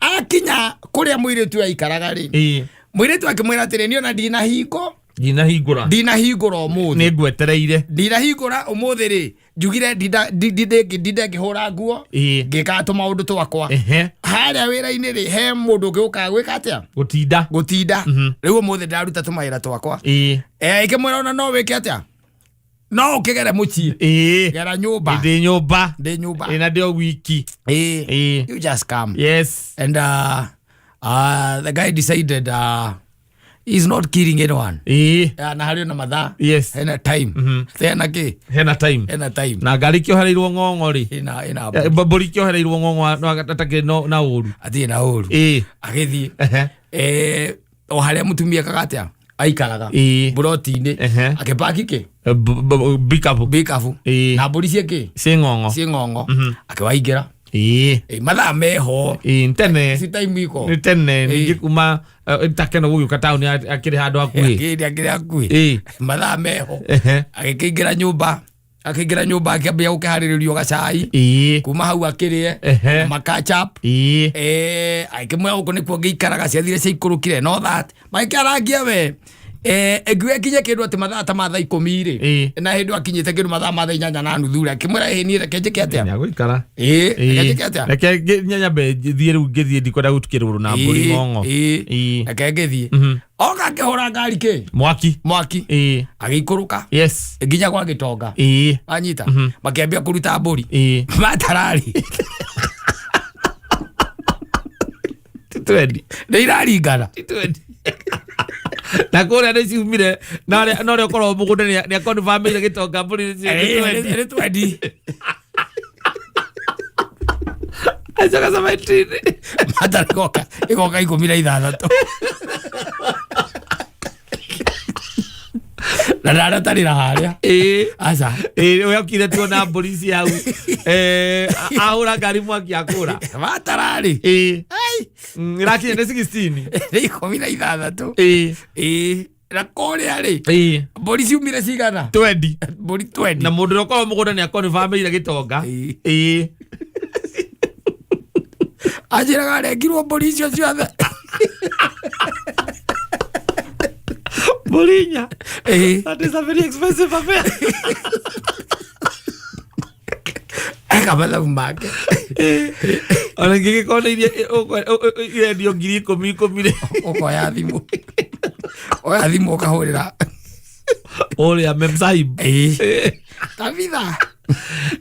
Akinya kũrĩa mũirĩtu aikaraga rĩ, Ĩĩ. mũirĩtu akĩmwĩra atĩrĩ, niĩ ona ndinahingũ. Ndinahingũra. Ndinahingũra ũmũthĩ. Nĩ ngwetereire. Ndinahingũra ũmũthĩ rĩ, njugire ndinde ngĩhũra nguo, Ĩĩ. ngĩkaga tũmaũndũ twakwa. Ehe. Harĩa wĩra-inĩ rĩ, he mũndũ ũngĩ ũkaga gwĩka atĩa? Gũtinda. Gũtinda. Rĩu ũmũthĩ ndaruta tũmawĩra twakwa. Ĩĩ. Ĩkĩmwĩra ona no wĩke atĩa? No ũkĩgere mũciĩ. Ĩĩ. Gera nyũmba. Ndĩ nyũmba. Ndĩ nyũmba. Ĩ, na ndĩ o wiki. Ĩĩ. Ĩĩ. You just come. Yes. And the guy decided he's not killing anyone. Ĩĩ. Na harĩ na mathaa. Yes. Hena time. Hena kĩ? Hena time. Hena time. Na ngari kĩohereirwo ng'ong'o rĩ. Ina Mbũri kĩohereirwo ng'ong'o no atakĩrĩ na ũru. Atirĩ na ũru. Ĩĩ. Agĩthiĩ. Ehe. O harĩa mũtumia ekaga atĩa? Aikaraga. Ĩĩ. Mburoti-inĩ. Ehe. Akĩpaki kĩ? Pikapu. Pikapu. Ĩĩ. Na mbũri ciĩ kĩ? Ciĩ ng'ong'o. Ciĩ ng'ong'o. Akĩwaingĩra. Ĩĩ. Mathaa meho. Ĩĩ, tene. Si time iko. Nĩ tene, Ĩĩ. ningĩ kuma takeno gũgĩũka taũni akĩrĩ handũ hakuhĩ. Akĩrĩ hakuhĩ. Ĩĩ. Mathaa meho. Ehe. Agĩkĩingĩra nyũmba. Akĩingĩra nyũmba akĩambia gũkĩharĩrĩrio gacai. Ĩĩ. Kuma hau akĩrĩe. Ehe. Makachap. Ĩĩ. Akĩmwĩra gũkũ nĩkuo ngĩikaraga, ciathire ciaikũrũkire. No that. Magĩkĩarangia we. Ĩngiuga ĩkinye kĩndũ atĩ mathaa ta ma thaa ikũmi rĩ. Ĩĩ. Na hĩndĩ akinyĩte kĩndũ mathaa ma thaa inyanya na nuthu rĩ, akĩmwĩra, ĩĩ niĩ reke njĩke atĩa? Nĩagũikara. Ĩĩ, reke njĩke atĩa? Reke nyambe thiĩ rĩu ngĩthiĩ, ndikwenda gũtukĩrwo na mbũri ng'ong'o. Ĩĩ. Ĩĩ. Reke ngĩthiĩ. Oka akĩhũra ngari kĩ? Mwaki. Mwaki. Ĩĩ. Agĩikũrũka. Yes. Nginya gwa gĩtonga. Ĩĩ. Anyita. Makĩambia kũruta mbũri. Ĩĩ. Matararĩ. Ti twendi. Nĩ iraringana. Ti twendi. Na kũrĩa nĩ ciumire, na ũrĩa ũkoragwo mũgũnda nĩ akonfirmĩire gĩtonga mbũri nĩ twendi. Nĩ twendi. Acoka 17. Matara igoka 16. Na ndaratarĩra harĩa. Ĩĩ. Aca. Ĩĩ, ũrĩa okire tuona mbũri ici hau. Ahũra ngari mwaki akũra. Matararĩ. Ĩĩ. Ai. Ĩrakinya nĩ 16. Nĩ 16. Ĩĩ. Ĩĩ. Na kũrĩa rĩ. Ĩĩ. Mbũri ciumire cigana? Twendi. Mbũri twendi. Na mũndũ ũrĩa ũkoragwo mũgũnda nĩ akonfirmĩire gĩtonga. Ĩĩ. Ĩĩ. Anjĩraga arengirwo mbũri icio ciothe. Mbũri inya. Ĩĩ. That is a very expensive affair. Eka mathabu make. Ona ngĩgĩkorwo nĩ iria irendio ngiri ikũmi ikũmi rĩ. Ũkoya thimũ. Oya thimũ ũkahũrĩra. Ũrĩa memsahib. Ĩĩ. Tabitha.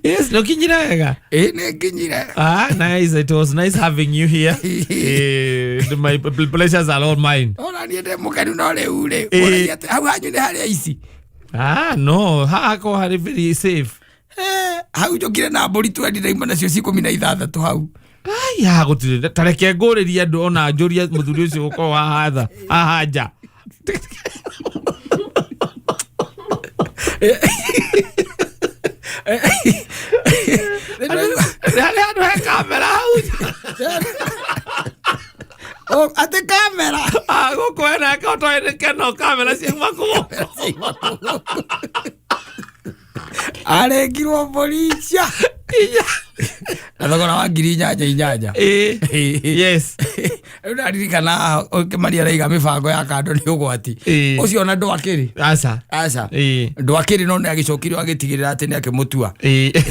Yes, no kinyire wega. Ĩĩ, nĩ nginyire. Nice. It was nice having you here. My pleasures are all mine. Ona niĩ ndĩ mũkenu no rĩu rĩ. Ĩĩ. Ũragia atĩ hau hanyu nĩ harĩa ici. No, haha ko harĩ very safe. Hau njũkire na mbũri twendi na imwe nacio ci 16 hau. Aya, gũtirĩ. Ta reke ngũrĩrie andũ ona njũrie mũthuri ũcio gũkorwo haha tha, haha nja. Harĩ handũ he kamera hau. Atĩ kamera. Gũkũ hena ĩkorwo nĩ keno kamera ciauma kũu. Arengirwo mbũri icio. Inya. Na thogora wa ngiri inyanya inyanya. Ĩĩ. Yes. Rĩu ndaririkana Kĩmani araiga mĩbango ya kando nĩ ũgwati. Ĩĩ. Ũcio ona ndwakĩrĩ. Aca. Aca. Ĩĩ. Ndwakĩrĩ no nĩ agĩcokire agĩtigĩrĩra atĩ nĩ akĩmũtua. Ĩĩ.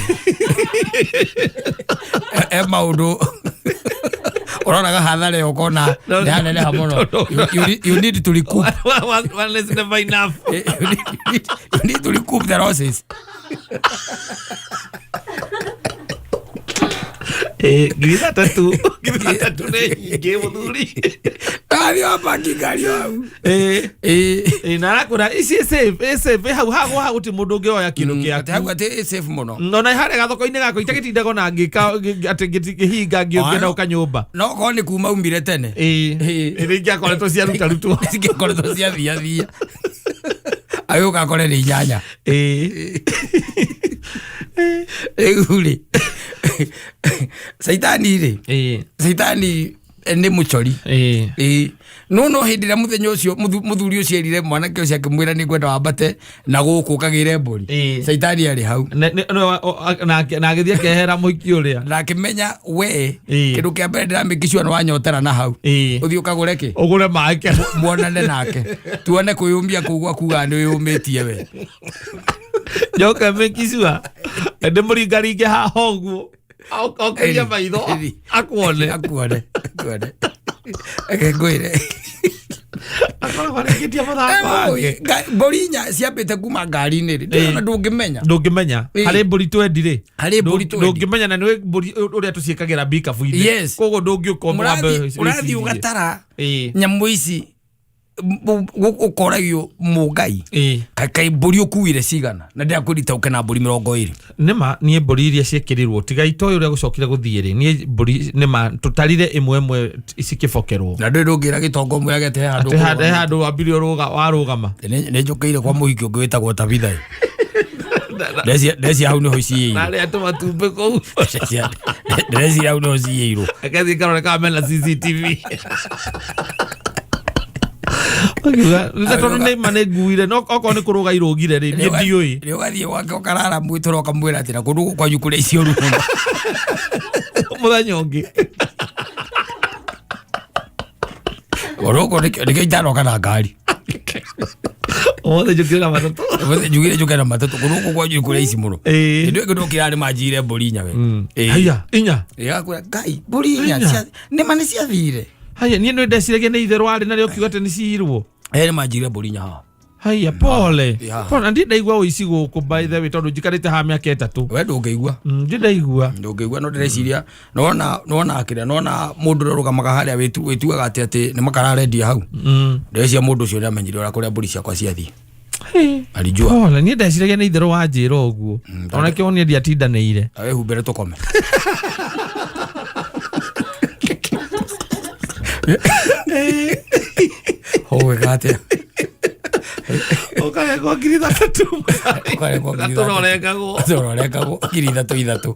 E maũndũ ũroraga hathara ĩyo ũkona No, nĩ haneneha mũno. no, no. You need to recoup. One is never enough. You need to recoup the losses. 3,000 3,000 nĩ nyingĩ mũthuri. Athiĩ wapaki ngari hau. Ĩ, na arakwĩra ici ĩ safe, ĩ safe, ĩ hau hagwo hau gũtirĩ mũndũ ũngĩoya kĩndũ Atĩ hau gĩaku. atĩ ĩ safe mũno. Ona harĩa gathoko-inĩ gakwa itagĩtindaga ona ngĩka atĩ ngĩhinga ngĩũkĩenda gũka nyũmba. No korwo nĩ kuma umire tene. Ĩ ingĩakoretwo ciarutarutwo. Cingĩkoretwo ciathiathia. Agĩũka akore nĩ 8. Rĩu rĩ, caitani rĩ, caitani nĩ mũcori. Ĩĩ. No hĩndĩ ĩrĩa mũthenya ũcio mũthuri ũcio erire mwanake ũcio akĩmwĩra nĩ ngwenda wambate na gũkũ ũkagĩre mbũri. Caitani arĩ hau. Na agĩthiĩ akehera mũhiki ũrĩa. Na akĩmenya we kĩndũ kĩa mbere ndĩramĩkicua nĩ wanyotera na hau. Ũthiĩ ũkagũre kĩ? Ũgũre maĩ ke. Muonane nake. Tuone kwĩyũmia kũu gwaku kana nĩ wĩyũmĩtie we. Njoke mĩkicua ndĩmũringaringe haha ũguo. Okĩria maitho akuone. Akuone. Akuone. Reke ngwĩre. Akoragwo arĩkĩtie mũthako wake. Mbũri 4 ciambĩte kuma ngari-inĩ rĩ, ndĩrona ndũngĩmenya. Ndũngĩmenya. Harĩ mbũri twendi rĩ. Harĩ mbũri twendi. Ndũngĩmenya na nĩ mbũri ũrĩa tũciĩkagĩra mbikabu-inĩ. Yes. Koguo ndũngĩũka ũmwambe Ũrathiĩ ũgatara nyamũ ici ũkoragio mũngai. Kaĩ mbũri ũkuire cigana na ndĩrakwĩrita ũke na mbũri 20. Nĩma niĩ mbũri iria ciĩkĩrirwo tiga itoĩ ũrĩa gũcokire gũthiĩ rĩ, niĩ mbũri nĩma tũtarire ĩmwe ĩmwe cikĩbokerwo. Na ndũĩ ndũngĩra gĩtongo ũmwe agete he handũ Atĩ he handũ wambire warũgama. Nĩ njũkĩire kwa mũhiki ũngĩ wĩtagwo Tabitha. Ndeciria hau nĩho ciyĩirwo. Narĩa tũmatumbĩ kũu. Ndeciria hau nĩho ciyĩirwo. Reke thiĩ ngarore kana mena CCTV. Ũkiuga, nĩ tondũ nĩ ma nĩ nguire, no okorwo nĩ kũrũga irũgire rĩ, niĩ ndiũĩ. Rĩ ũgathiĩ gwake ũkarara mwĩtũra ũkamwĩra atĩ na kũndũ gũkũ kwanyu kũrĩa icio ũru mũno. Mũthenya ũngĩ. Oroko nĩkĩo itanoka na ngari. Ũmũthĩ njũkire na matatũ. Ũmũthĩ njugire njũke na matatũ kũndũ gũkũ kwanyu kũrĩa ici mũno. Hĩndĩ ĩyo kĩndũ kĩrarĩ manjire mbũri 4 we. Haiya, 4. Ĩgakwĩra Ngai, mbũri 4 nĩma nĩ ciathire. Haiya, niĩ nĩ ndeciragia nĩ itherũ warĩ narĩo ũkiuga atĩ nĩ ciirwo. Nĩ manjire mbũri 4 haha. Haiya, pole. Pole, na ndirĩ ndaigua ũici gũkũ by the way tondũ njikarĩte haha mĩaka 3. We ndũngĩigua. Ndirĩ ndaigua. Ndũngĩigua no ndĩreciria, nĩwona kĩrĩa, nĩwona mũndũ ũrĩa ũrũgamaga harĩa wĩtuaga atĩ nĩ makara arendia hau. Ndĩreciria mũndũ ũcio nĩamenyire ũrĩa kũrĩa mbũri ciakwa ciathiĩ. Alijua. Pole, niĩ ndeciragia nĩ itherũ wanjĩra ũguo. Ona kĩo niĩ ndiatindanĩire. Na wĩhumbĩre tũkome. Ũgwĩka atĩa? Ũkarengwo 3,000. Ũkarengwo ngiri Ithatũ ithatũ. ũrengagwo. Ithatũ ũrengagwo 3,000 3.